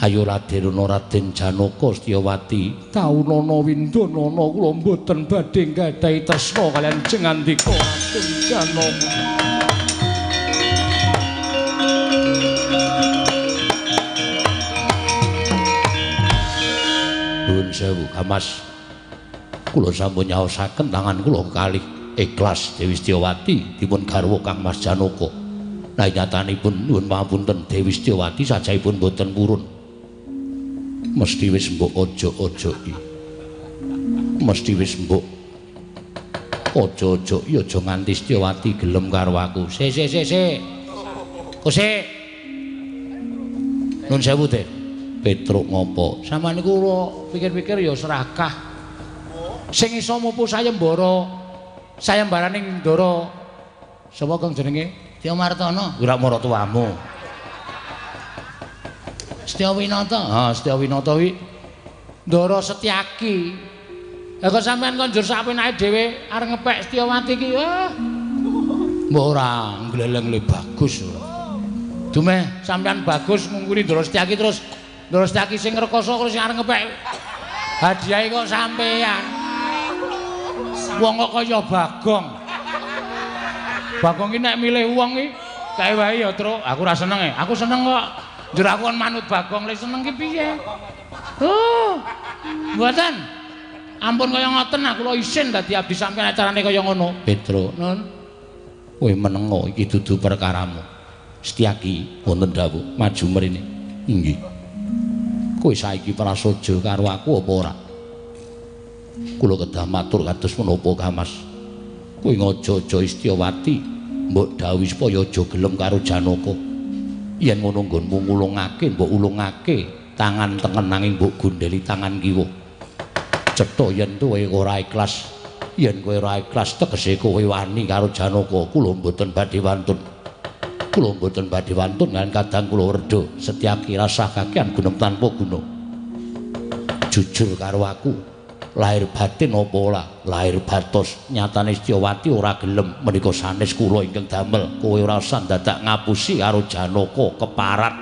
Speaker 1: Ayo Raden Raden Janaka Setyawati,
Speaker 2: taunana windanana kula mboten badhe nggadahi tresna kaliyan jengandika Raden Janaka.
Speaker 1: Nuwun sewu Kamas, kula sampun nyaosaken tangan kula kekalih ikhlas Dewi Setyawati dipun garwa Kang Mas Janaka. Nah nyatanipun nyuwun pangapunten Dewi Setyawati sajaipun boten purun. Mesti wis mbok aja-ajoki. Mesti wis mbok aja-ajoki aja nganti Setyawati gelem karo aku. Se se se se. Kose. Nuwun sewu, Den. Petruk ngopo? Sampeyan niku kula pikir-pikir ya serakah.
Speaker 2: Sing iso mupu sayembara, sayembaraning Ndara sapa kang jenenge?
Speaker 1: Setya Martana, ora maratuwamu. Setya Winata, ha Setya Winata kuwi
Speaker 2: Ndara Setyaki. Lah kok sampean kon njur sapenake dhewe arep ngepek Setyawati iki? Ah.
Speaker 1: Mbok ora ngleleng le bagus ora.
Speaker 2: Dumeh sampean bagus ngungkuli Ndara Setyaki terus Ndara Setyaki sing rekoso terus sing arep ngepek hadiahe kok sampean. Wong kok kaya Bagong.
Speaker 1: Bagong iki nek milih wong iki kae wae ya, Truk. Aku ora seneng e. Aku seneng kok. Njur aku kon manut Bagong, le seneng ki piye? Oh. Mboten. Ampun kaya ngoten, aku kula isin dadi abdi sampeyan acarane kaya ngono. Petro, Nun. Kowe menengo iki dudu perkaramu. Setyaki wonten dawuh, maju mrene. Inggih. Kowe saiki prasaja karo aku apa ora? Kula kedah matur kados menapa, Kamas? Kowe ngaja-aja Istyawati, mbok dawuhi supaya aja gelem karo Janaka. Yen ngono nggonmu ngulungake, mbok ulungake tangan tengen nanging mbok gondheli tangan kiwa. Cetha yen kowe ora ikhlas. Yen kowe ora ikhlas tegese kowe wani karo Janaka. Kula mboten badhe wantun. Kula mboten badhe wantun kan kadang kula werda Setyaki rasah kakean gunem tanpa guna. Jujur karo aku, lahir batin apa ora? Lahir batos. Nyatane Istyawati ora gelem menika sanes kula ingkang damel. Kowe ora usah dadak ngapusi karo Janaka keparat.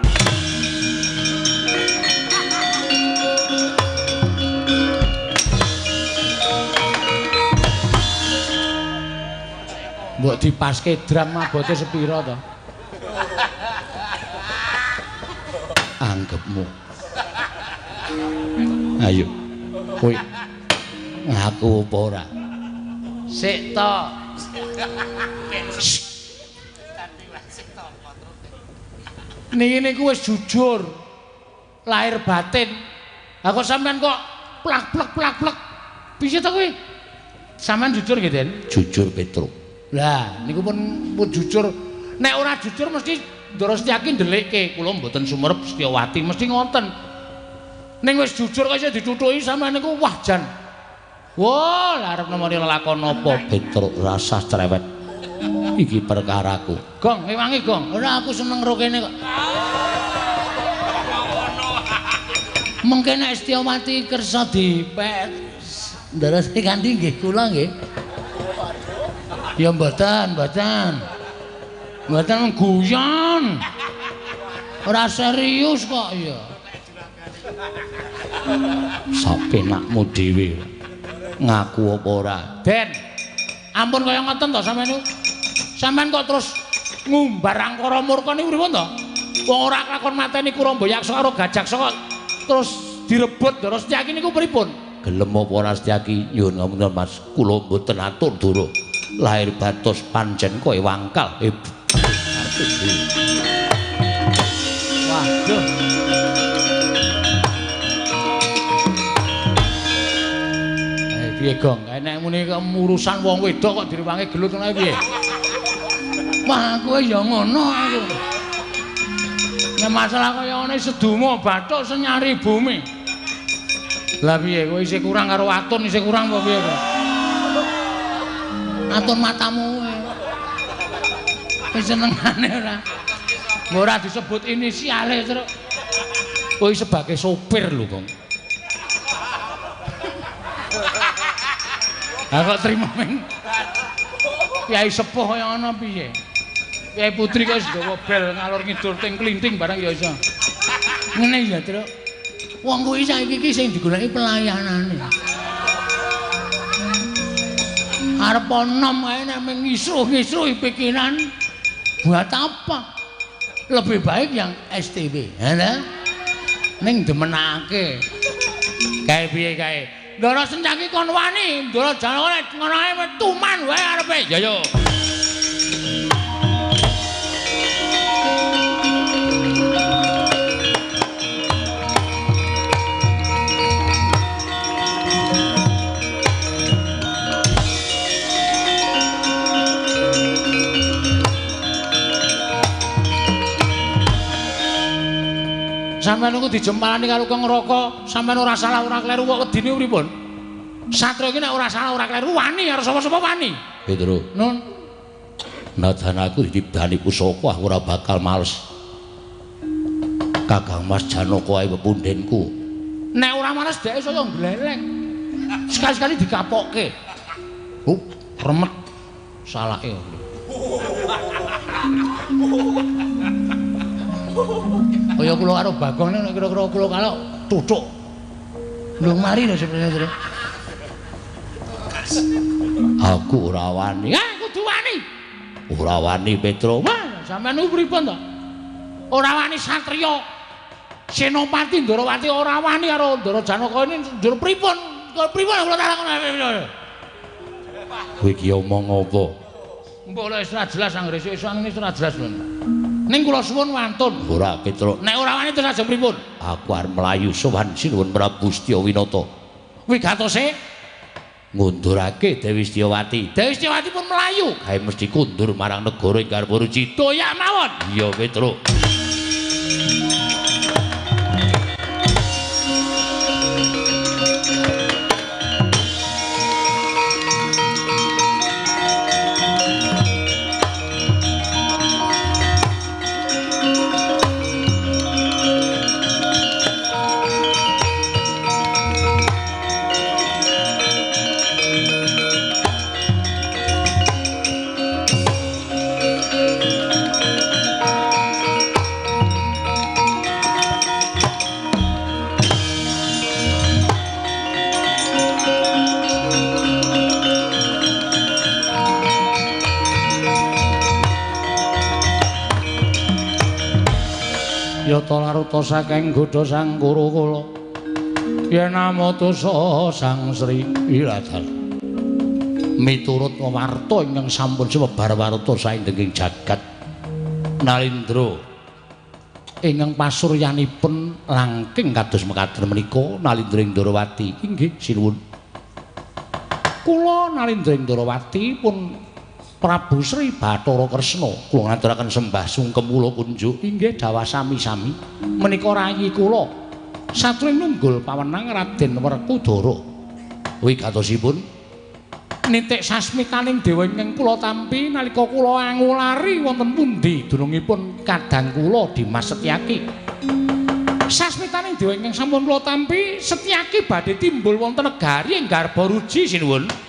Speaker 1: Mbok dipaske drum abote sepira to? Anggepmu. Ayo. Kowe ngaku apa ora? Sik to. Niki niku wis jujur. Lahir batin. Lah kok sampean kok plak-plek plak-plek. Piye to kowe? Sampean jujur nggih, Den? Jujur, Petro. Lah niku pun jujur. Nek ora jujur mesti Ndara Setyaki ndelikke. Kula mboten sumerep Setyawati mesti ngoten. Ning wis jujur kok isih ditutuki sampean niku wah jan. Wah, lha arep nemoni lelakon apa? Petruk rasah cerewet. Iki perkaraku. Gong, ngewangi gong. Ora aku seneng ro kene kok. Mengke nek Setyawati kersa dipek Ndara Setyaki nggih kula nggih. Ya mboten, mboten. Mboten guyon. Ora serius kok ya. Sapenakmu dhewe. Ngaku apa ora? Den. Ampun kaya ngoten to sampeyan niku. Sampeyan kok terus ngumbar angkara murka niku pripun to? Wong ora kelakon mateni Kuromboyaksa karo Gajaksa kok terus direbut Ndara Setyaki niku pripun? Gelem apa ora Setyaki? Nyuwun ngapunten Mas, kula mboten atur ndara. Lahir batos pancen kowe wangkal. Waduh. Piye Gong? Nek muni urusan wong wedok kok direwangi gelut ngono piye? Wah, kowe ya ngono aku. Nek masalah kaya ngene sedumo bathuk senyari bumi. Lah piye kowe isih kurang karo atun isih kurang apa piye kowe? Atun matamu kowe. Wis senengane ora. Ora disebut inisiale terus. Kowe sebagai sopir lho, Gong. Lah kok trimo ming Kyai sepuh kaya ngono piye? Kyai putri kok wis nggawa bel ngalor ngidul ting klinting barang ya iso. Ngene ya, Truk. Wong kuwi saiki iki sing digoleki pelayanane. Arep enom kae nek ming ngisruh-ngisruhi pikiran buat apa? Lebih baik yang STW, ha ta? Ning demenake. Kae piye kae? Ndara Setyaki kon wani, Ndara Janaka ngono ae tuman wae arepe. Ya yo. Sampeyan niku dijempalani karo Kang Raka, sampeyan ora salah ora kleru kok wedine pripun? Satria iki nek ora salah ora kleru wani karo sapa-sapa wani. Petro. Nun. Najan aku ditibani pusaka aku ora bakal males. Kakang Mas Janaka ae pepundhenku. Nek ora males dheke saya gleleng. Sekali-sekali dikapokke. Hup, remet salake. Kaya kula karo Bagong nek kira-kira kula kalau tuthuk. Lho mari lho sebenarnya. Aku ora wani. Ah, kudu wani. Ora wani Petro. Wah, sampeyan niku pripun to? Ora wani satriya. Senopati Ndorowati ora wani karo Ndara Janaka ini njur pripun? Pripun kula takon. Kowe iki omong apa? Mbok lek wis ora jelas anggere esuk-esuk ngene wis ora jelas lho. Ning kula suwun wantun. Ora Petro. Nek ora wani terus ajeng pripun? Aku arep mlayu sowan Sinuwun Prabu Setyawinata. Wigatose ngundurake Dewi Setyawati. Dewi Setyawati pun mlayu. Gawe mesti kundur marang negara ing Garbaruci. Doyak mawon. Iya Petro.
Speaker 2: Yata laruta saking godha sang Kurukula yen amutusa Sang Sri Iladal
Speaker 1: miturut warta ingkang sampun sumebar warta saindenging jagat Nalindra ingkang pasuryanipun langking kados mekaten menika Nalindra ing Ndorowati. Inggih sinuwun.
Speaker 2: Kula Nalindra ing Ndorowati pun Prabu Sri Bathara Kresna
Speaker 1: kula ngaturaken sembah sungkem kula kunjuk.
Speaker 2: Inggih dawah sami-sami menika rayi kula satring nunggul pawenang Raden Werkudara.
Speaker 1: Wigatosipun
Speaker 2: nitik sasmitaning dewa ingkang kula tampi nalika kula angulari wonten pundi dunungipun kadang kula Dimas Setyaki. Sasmitaning dewa ingkang sampun kula tampi Setyaki badhe timbul wonten negari ing Garbaruji
Speaker 1: sinuwun.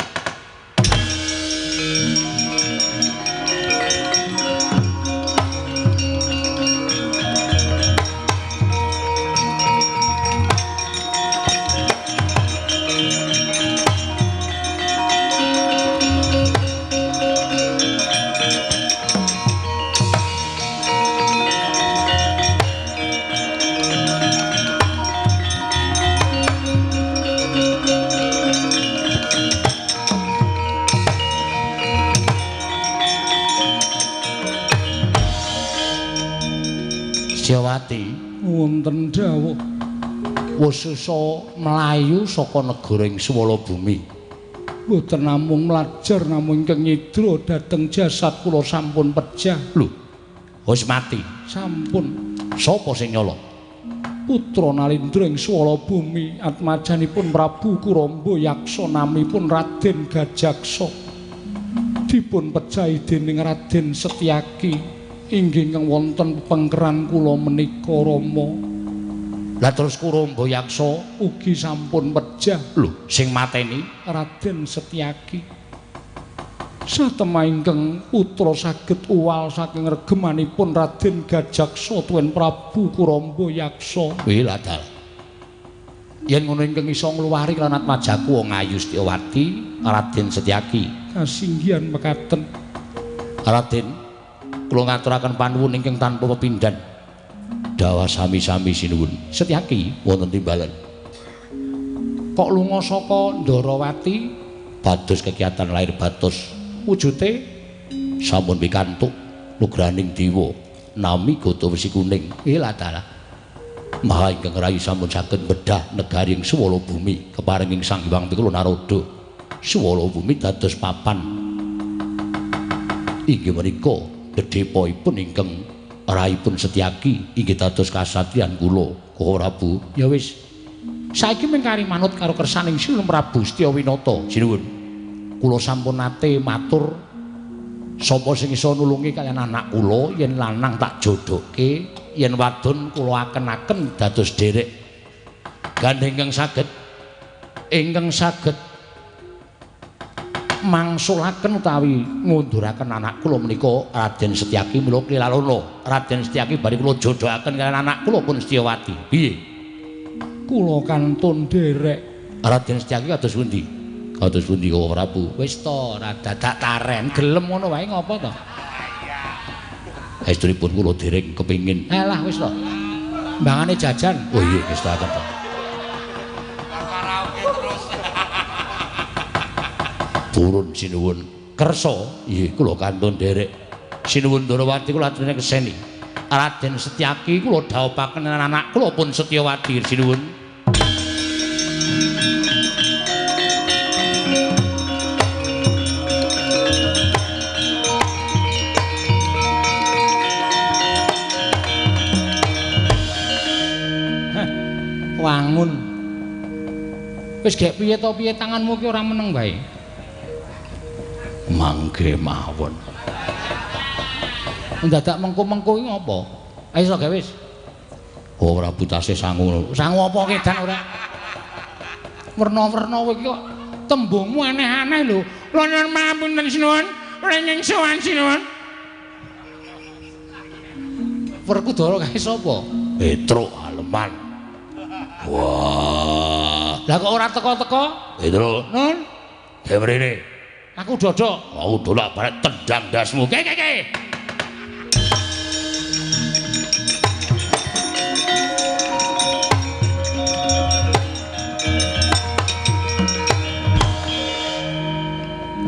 Speaker 1: Setyawati
Speaker 2: wonten dawuh
Speaker 1: wis mlayu saka negara ing Swala Bumi.
Speaker 2: Mboten namung mlajar namung ingkang nyidra dhateng jasad kula sampun pejah.
Speaker 1: Lho, wis mati?
Speaker 2: Sampun.
Speaker 1: Sapa sing nyolong?
Speaker 2: Putra Nalindra ing Swala Bumi atmajanipun Prabu Kuramba Yaksa namipun Raden Gajaksa. Dipun pejahi dening Raden Setyaki. Inggih ingkang wonten pepengkeran kula menika Rama.
Speaker 1: Lah terus Kuramba Yaksa
Speaker 2: ugi sampun pejah.
Speaker 1: Lho, sing mateni
Speaker 2: Raden Setyaki. Satemah ingkang putra saged uwal saking regemanipun Raden Gajaksa tuwin Prabu Kuramba Yaksa.
Speaker 1: Wiladal. Yen ngono ingkang iso ngluwari lan atmajaku wong ayu Setyawati Raden Setyaki.
Speaker 2: Kasinggihan mekaten.
Speaker 1: Raden, kula ngaturaken panuwun ingkang tanpa pepindhan. Dawah sami-sami sinuwun. Setyaki wonten timbalan.
Speaker 2: Kok lunga saka Ndorowati
Speaker 1: pados kegiatan lahir batos
Speaker 2: wujute
Speaker 1: sampun pikantuk nugrahaning dewa nami Gata Wesi Kuning. Ilah. Maha ingkang rayi sampun saged bedah negari ing Swala Bumi keparinging Sang Hyang Pikula Narada. Swala Bumi dados papan inggih menika dedhepaipun ingkang rahipun Setyaki inggih dados kasatriyan kula. Koko Prabu,
Speaker 2: ya wis. Saiki mengkari manut karo kersaning Sinuwun Prabu Setyawinata.
Speaker 1: Sinuwun, kula sampun nate matur sapa sing iso nulungi kaliyan anak kula yen lanang tak jodhoke, yen wadon kula aken-aken dados dherek. Gandeng ingkang saged mangsulaken utawi ngunduraken anak kula menika Raden Setyaki. Mula klilalana Raden Setyaki bari kula jodhokaken kaliyan anak kula pun Setyawati. Piye?
Speaker 2: Kula kantun dherek.
Speaker 1: Raden Setyaki kados pundi? Kados pundi Koko Prabu?
Speaker 2: Wis to, ora dadak taren, gelem ngono wae ngopo to?
Speaker 1: Estunipun kula dereng kepingin. Alah wis to. Mbangane jajan. Oh iya ngestakaken to.
Speaker 3: Karaoke terus.
Speaker 1: Purun sinuwun kersa. Nggih kula kantun nderek. Sinuwun Ndorowati kula aturake keseni. Raden Setyaki kula dhawuhaken anak kula pun Setyawati sinuwun. Wangun. Wis gek piye to piye tanganmu ki ora meneng wae. Mangke mawon. Ndadak mengko-mengko iki ngopo? Ayo iso gawe wis. Oh ora putase sangu. Sangu apa kedan ora? Werna-werna kowe iki kok tembungmu aneh-aneh lho. Lha nyuwun pangapunten sinuwun, renging sowan sinuwun. Werkudara kae sapa? Petruk Aleman. Wah. Lah kok ora teko-teko? Petruk. Nun. Gawe mrene. Aku dodok. Aku dolak barek tendang ndasmu. Ke ke ke.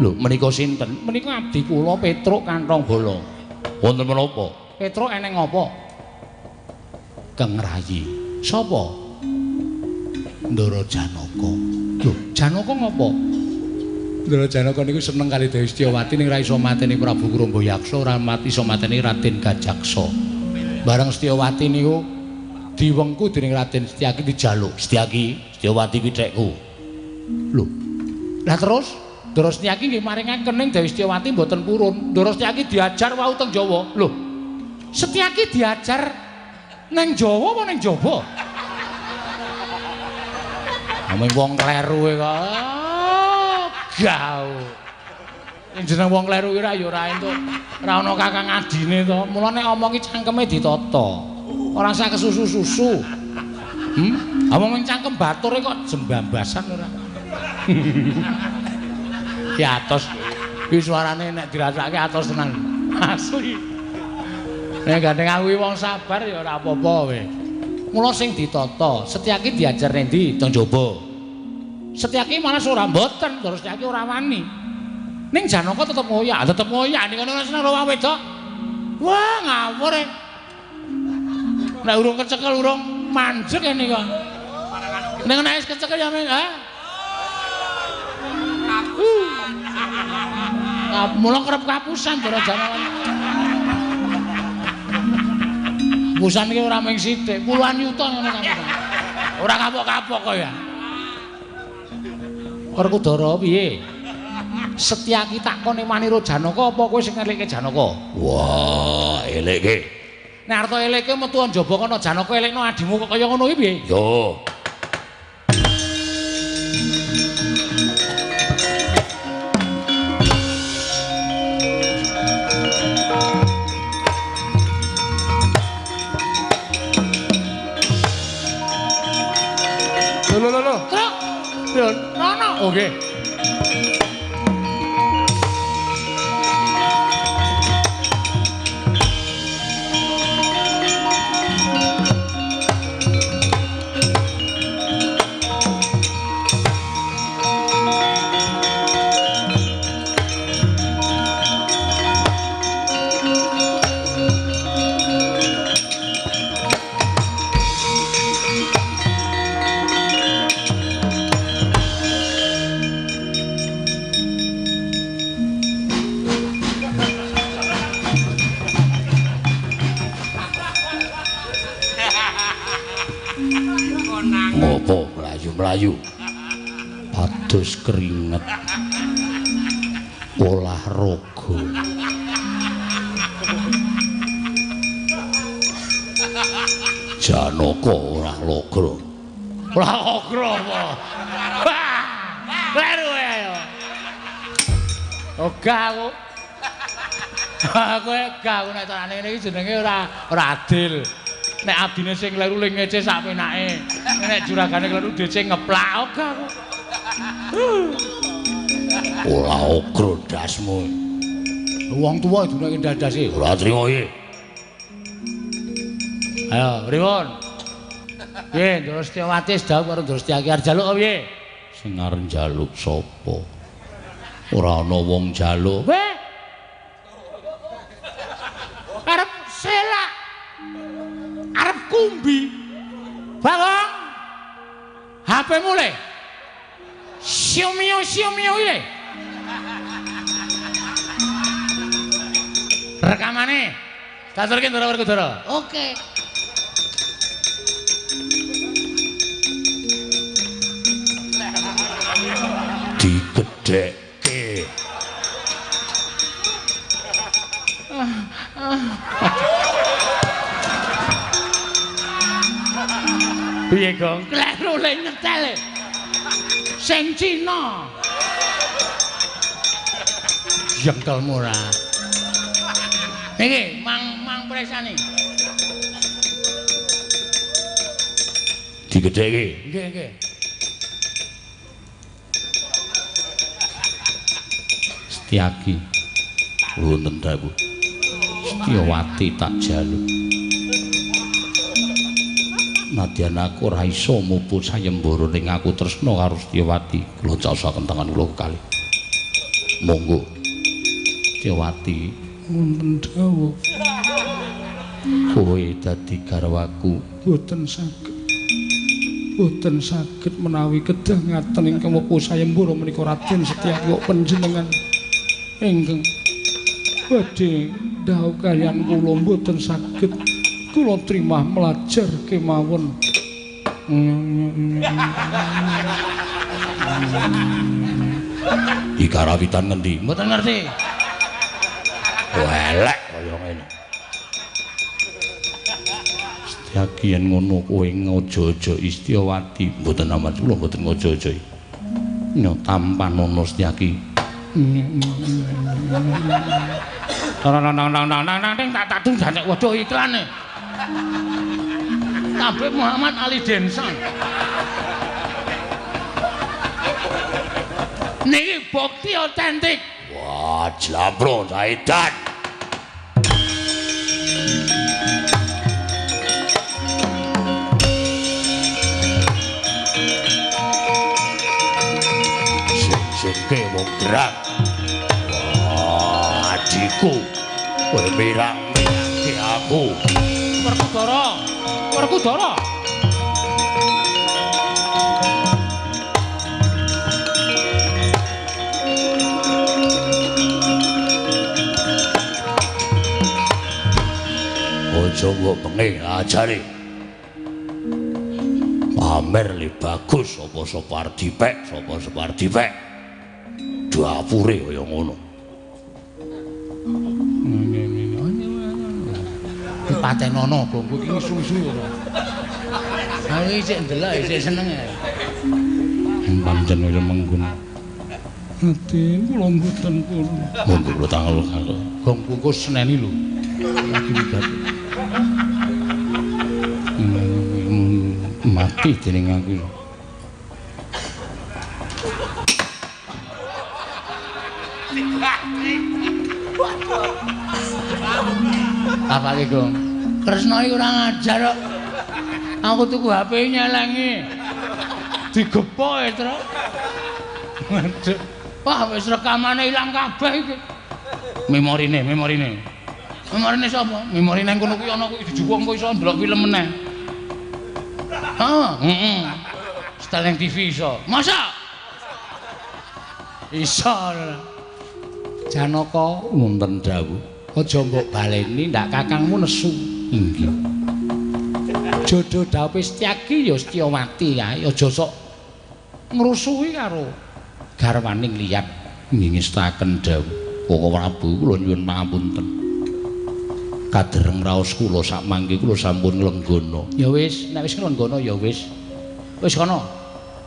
Speaker 1: Lho, menika sinten? Menika abdi kula Petruk Kanthong Bala. Wonten menapa? Petruk eneng apa? Kang Rayi. Sapa? Ndara Janaka. Lho, Janaka ngopo? Ndara Janaka niku seneng kali Dewi Setyawati ning ra iso mateni Prabu Kurumbayaksa, ora mati iso mateni Raden Gajaksa. Bareng Setyawati niku diwengku dening Raden Setyaki dijaluk. Setyaki, Setyawati kuwi thekku. Lho. Lah terus Ndara Setyaki nggih maringaken ning Dewi Setyawati mboten purun. Ndara Setyaki diajar wau teng Jawa. Lho. Setyaki diajar ning Jawa apa ning Jaba? Aming wong kleru kok. Gau. Ning jeneng wong kleru kuwi ra ya ora entuk. Ora ana kakang adine to. Mula nek omongi cangkeme ditata. Ora usah kesusu-susu. Omong cangkem batur kok jembambasan ora. Ki atos. Kuwi suarane nek dirasake atos tenan. Asli. Nek gandeng aku wong sabar ya ora apa-apa kowe. Mula sing ditata, Setyaki diajar ning ndi? Teng jaba. Setyaki malah ora mboten, terus Setyaki ora wani. Ning Janaka tetep ngoyak, ning kono seneng karo wong wedok. Wah, ngawur e. Nek urung kecekel urung manjek ngene kok. Ning nek wis kecekel ya men, ha? Mula kerep kapusan Ndara Janaka. Kapusan iki ora mung sithik, puluhan yuta ngono kapusan. Ora kapok-kapok kok ya. Werkudara piye? Setyaki takone manira Janaka apa kowe sing ngelikke Janaka? Wah, elekke. Nek arep elekke metu njaba kono Janaka elekno adimu kok kaya ngono iki piye? Yo.
Speaker 2: Lho lho lho.
Speaker 1: Truk. Lho, nono.
Speaker 2: Oke.
Speaker 1: Ngopo mlayu-mlayu pados keringet olahraga. Janaka ora logra. Ora logra apa? Kleru ayo.
Speaker 2: Ogah aku. Aku gak aku nek carane ngene iki jenenge ora adil. Nek abdine sing kleru ling ngece sak penake. Nek juragane kleru DC ngeplak ogah aku.
Speaker 1: Ora ogro ndasmu.
Speaker 2: Wong tuwa dunake ndandase.
Speaker 1: Ora trimo iki. Ayo, pripun? Piye, Ndara Setyawati sedhawuh karo Ndara Setyaki arep njaluk apa piye? Sing arep njaluk sapa? Ora ana wong njaluk. Weh. Arep selak. Arep kumbi. Bagong. HP-mu le. Xiaomi Xiaomi le. Rekamane. Katurke Ndara Werkudara. Oke. Digedhekke. Piye, Gong? Kleru le nyetel. Sing Cina. Jengkelmu ora. Iki mang presane. Digedheke. Nggih, nggih. Setyaki. Wonten dawuh. Setyawati tak jaluk. Nadyan aku ora iso mupu sayembara ning aku tresna karo Setyawati. Kula caosaken tangan kula kekalih. Monggo. Setyawati.
Speaker 2: Wonten dawuh.
Speaker 1: Kowe dadi garwaku.
Speaker 2: Boten saged. Boten saged menawi kedah ngaten ingkang mupu sayembara menika Raden Setyaki kok panjenengan ingkang badhe dhawuh kaliyan kula mboten saged. Kula trimah mlajar kemawon.
Speaker 1: Iki karawitan ngendi? Mboten ngerti. Elek kaya ngene. Setyaki yen ngono kowe ngojo-ojo Istyawati. Mboten amat kula mboten ngojo-ojo. Nyo tampanono Setyaki. Nang nang nang nang nang nang tak tak danek waduh iklane. Tabib Muhammad Ali Denson. Niki bukti otentik. Wah, jlampro Zaidan. Sing-singke wong gerak. Wah, adikku. Kowe mirang-mirangke aku. Werkudara, Werkudara. Aja mbok bengi ajare. Pamer li bagus sapa sapa arep dipek, sapa sapa arep dipek. Dapure kaya ngono.
Speaker 2: Patenono gongku iki susu ora. Aku iki sik ndelok sik seneng.
Speaker 1: Pancen kaya mengkono.
Speaker 2: Raden kula mboten purun.
Speaker 1: Monggo kula tanggal karo.
Speaker 2: Gong bungkus seneni lho. Lagi migati.
Speaker 1: Mati dening aku.
Speaker 2: Apake, Gong? Kresna iki ora ngajar kok. Aku tuku HP nyelengi. Digepok e, Tru. Waduh. Wah, wis rekamane ilang kabeh iki.
Speaker 1: Memorine, memorine.
Speaker 2: Memorine sapa? Memorine nang kono kuwi ana kuwi dijupuk engko iso ndelok film meneh. Heeh, heeh. Setel nang TV iso. Masa? Iso.
Speaker 1: Janaka wonten dawuh.
Speaker 2: Aja mbok baleni ndak kakangmu nesu.
Speaker 1: Inggih.
Speaker 2: Jodo dhawuhe Setyaki ya Setyawati kae aja sok ngrusuhi karo garwaning liyan.
Speaker 1: Nggih ngestaken dawuh. Koko Prabu kula nyuwun pangapunten. Kadereng raos kula sak mangke kula sampun nglenggana.
Speaker 2: Ya wis, nek wis nglenggana ya wis. Wis kono.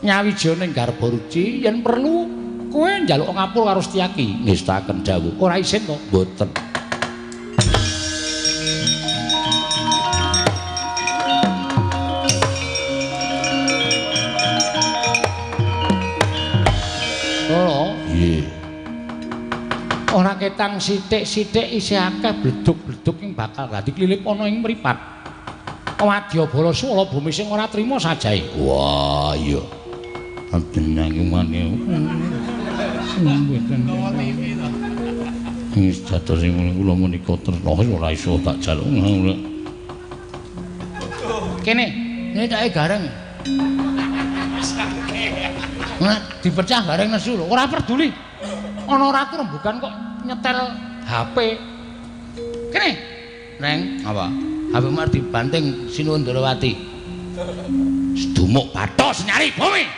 Speaker 2: Nyawija ning garba ruci yen perlu kowe njaluk ngapura karo Setyaki.
Speaker 1: Ngestaken dawuh.
Speaker 2: Ora isin to?
Speaker 1: Mboten.
Speaker 2: Oh,
Speaker 1: nggih.
Speaker 2: Ora ketang sithik-sithik isih akeh bledug-bledug ing bakal dadi klilip ana ing mripat.
Speaker 1: Wadyabala swala bumi sing ora trima sajahe. Wah, iya. Adenang mane. Mboten. Wis dados kula menika tresna ora iso tak jaluk. Kene, nyetake gareng. Nah, dipecah gareng nesu lho, ora peduli. Ana ratu rembugan kok nyetel HP. Kene. Neng, apa? HP mar dibanting Sinuwun Ndorowati. Sedumuk bathos nyari bumi.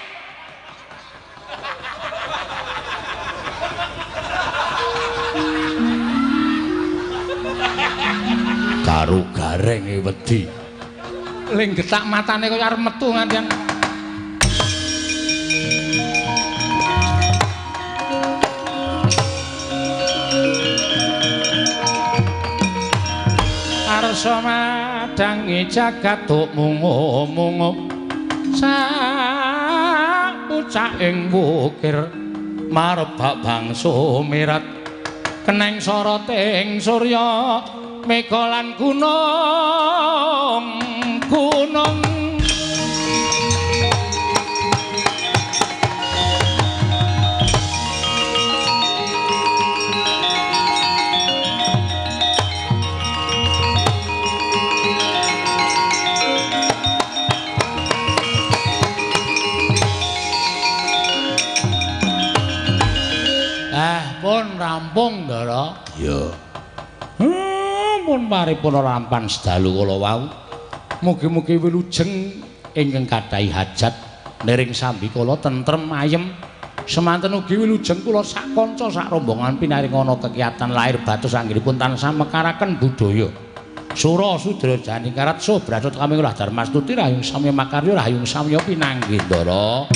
Speaker 1: Karo gareng wedi. Ling getak matane kaya arep metu ngantian. Arsa madangi jagat mungu-mungu sapucaking wukir marbak bangsa mirat keneng soroting surya mega lan gunung gunung. Pun rampung, Ndara. Iya. Pun paripurna rampan sedalu kala wau. Mugi-mugi wilujeng ingkang kathah hajat niring sambikala tentrem ayem. Semanten ugi wilujeng kula sak kanca sak rombongan pinaring ana kegiatan lahir batos anggenipun tansah mekaraken budaya. Sura sudra janingkarat sobratot kami ulah dharmastuti rahayung samya makarya rahayung samya pinanggih, Ndara.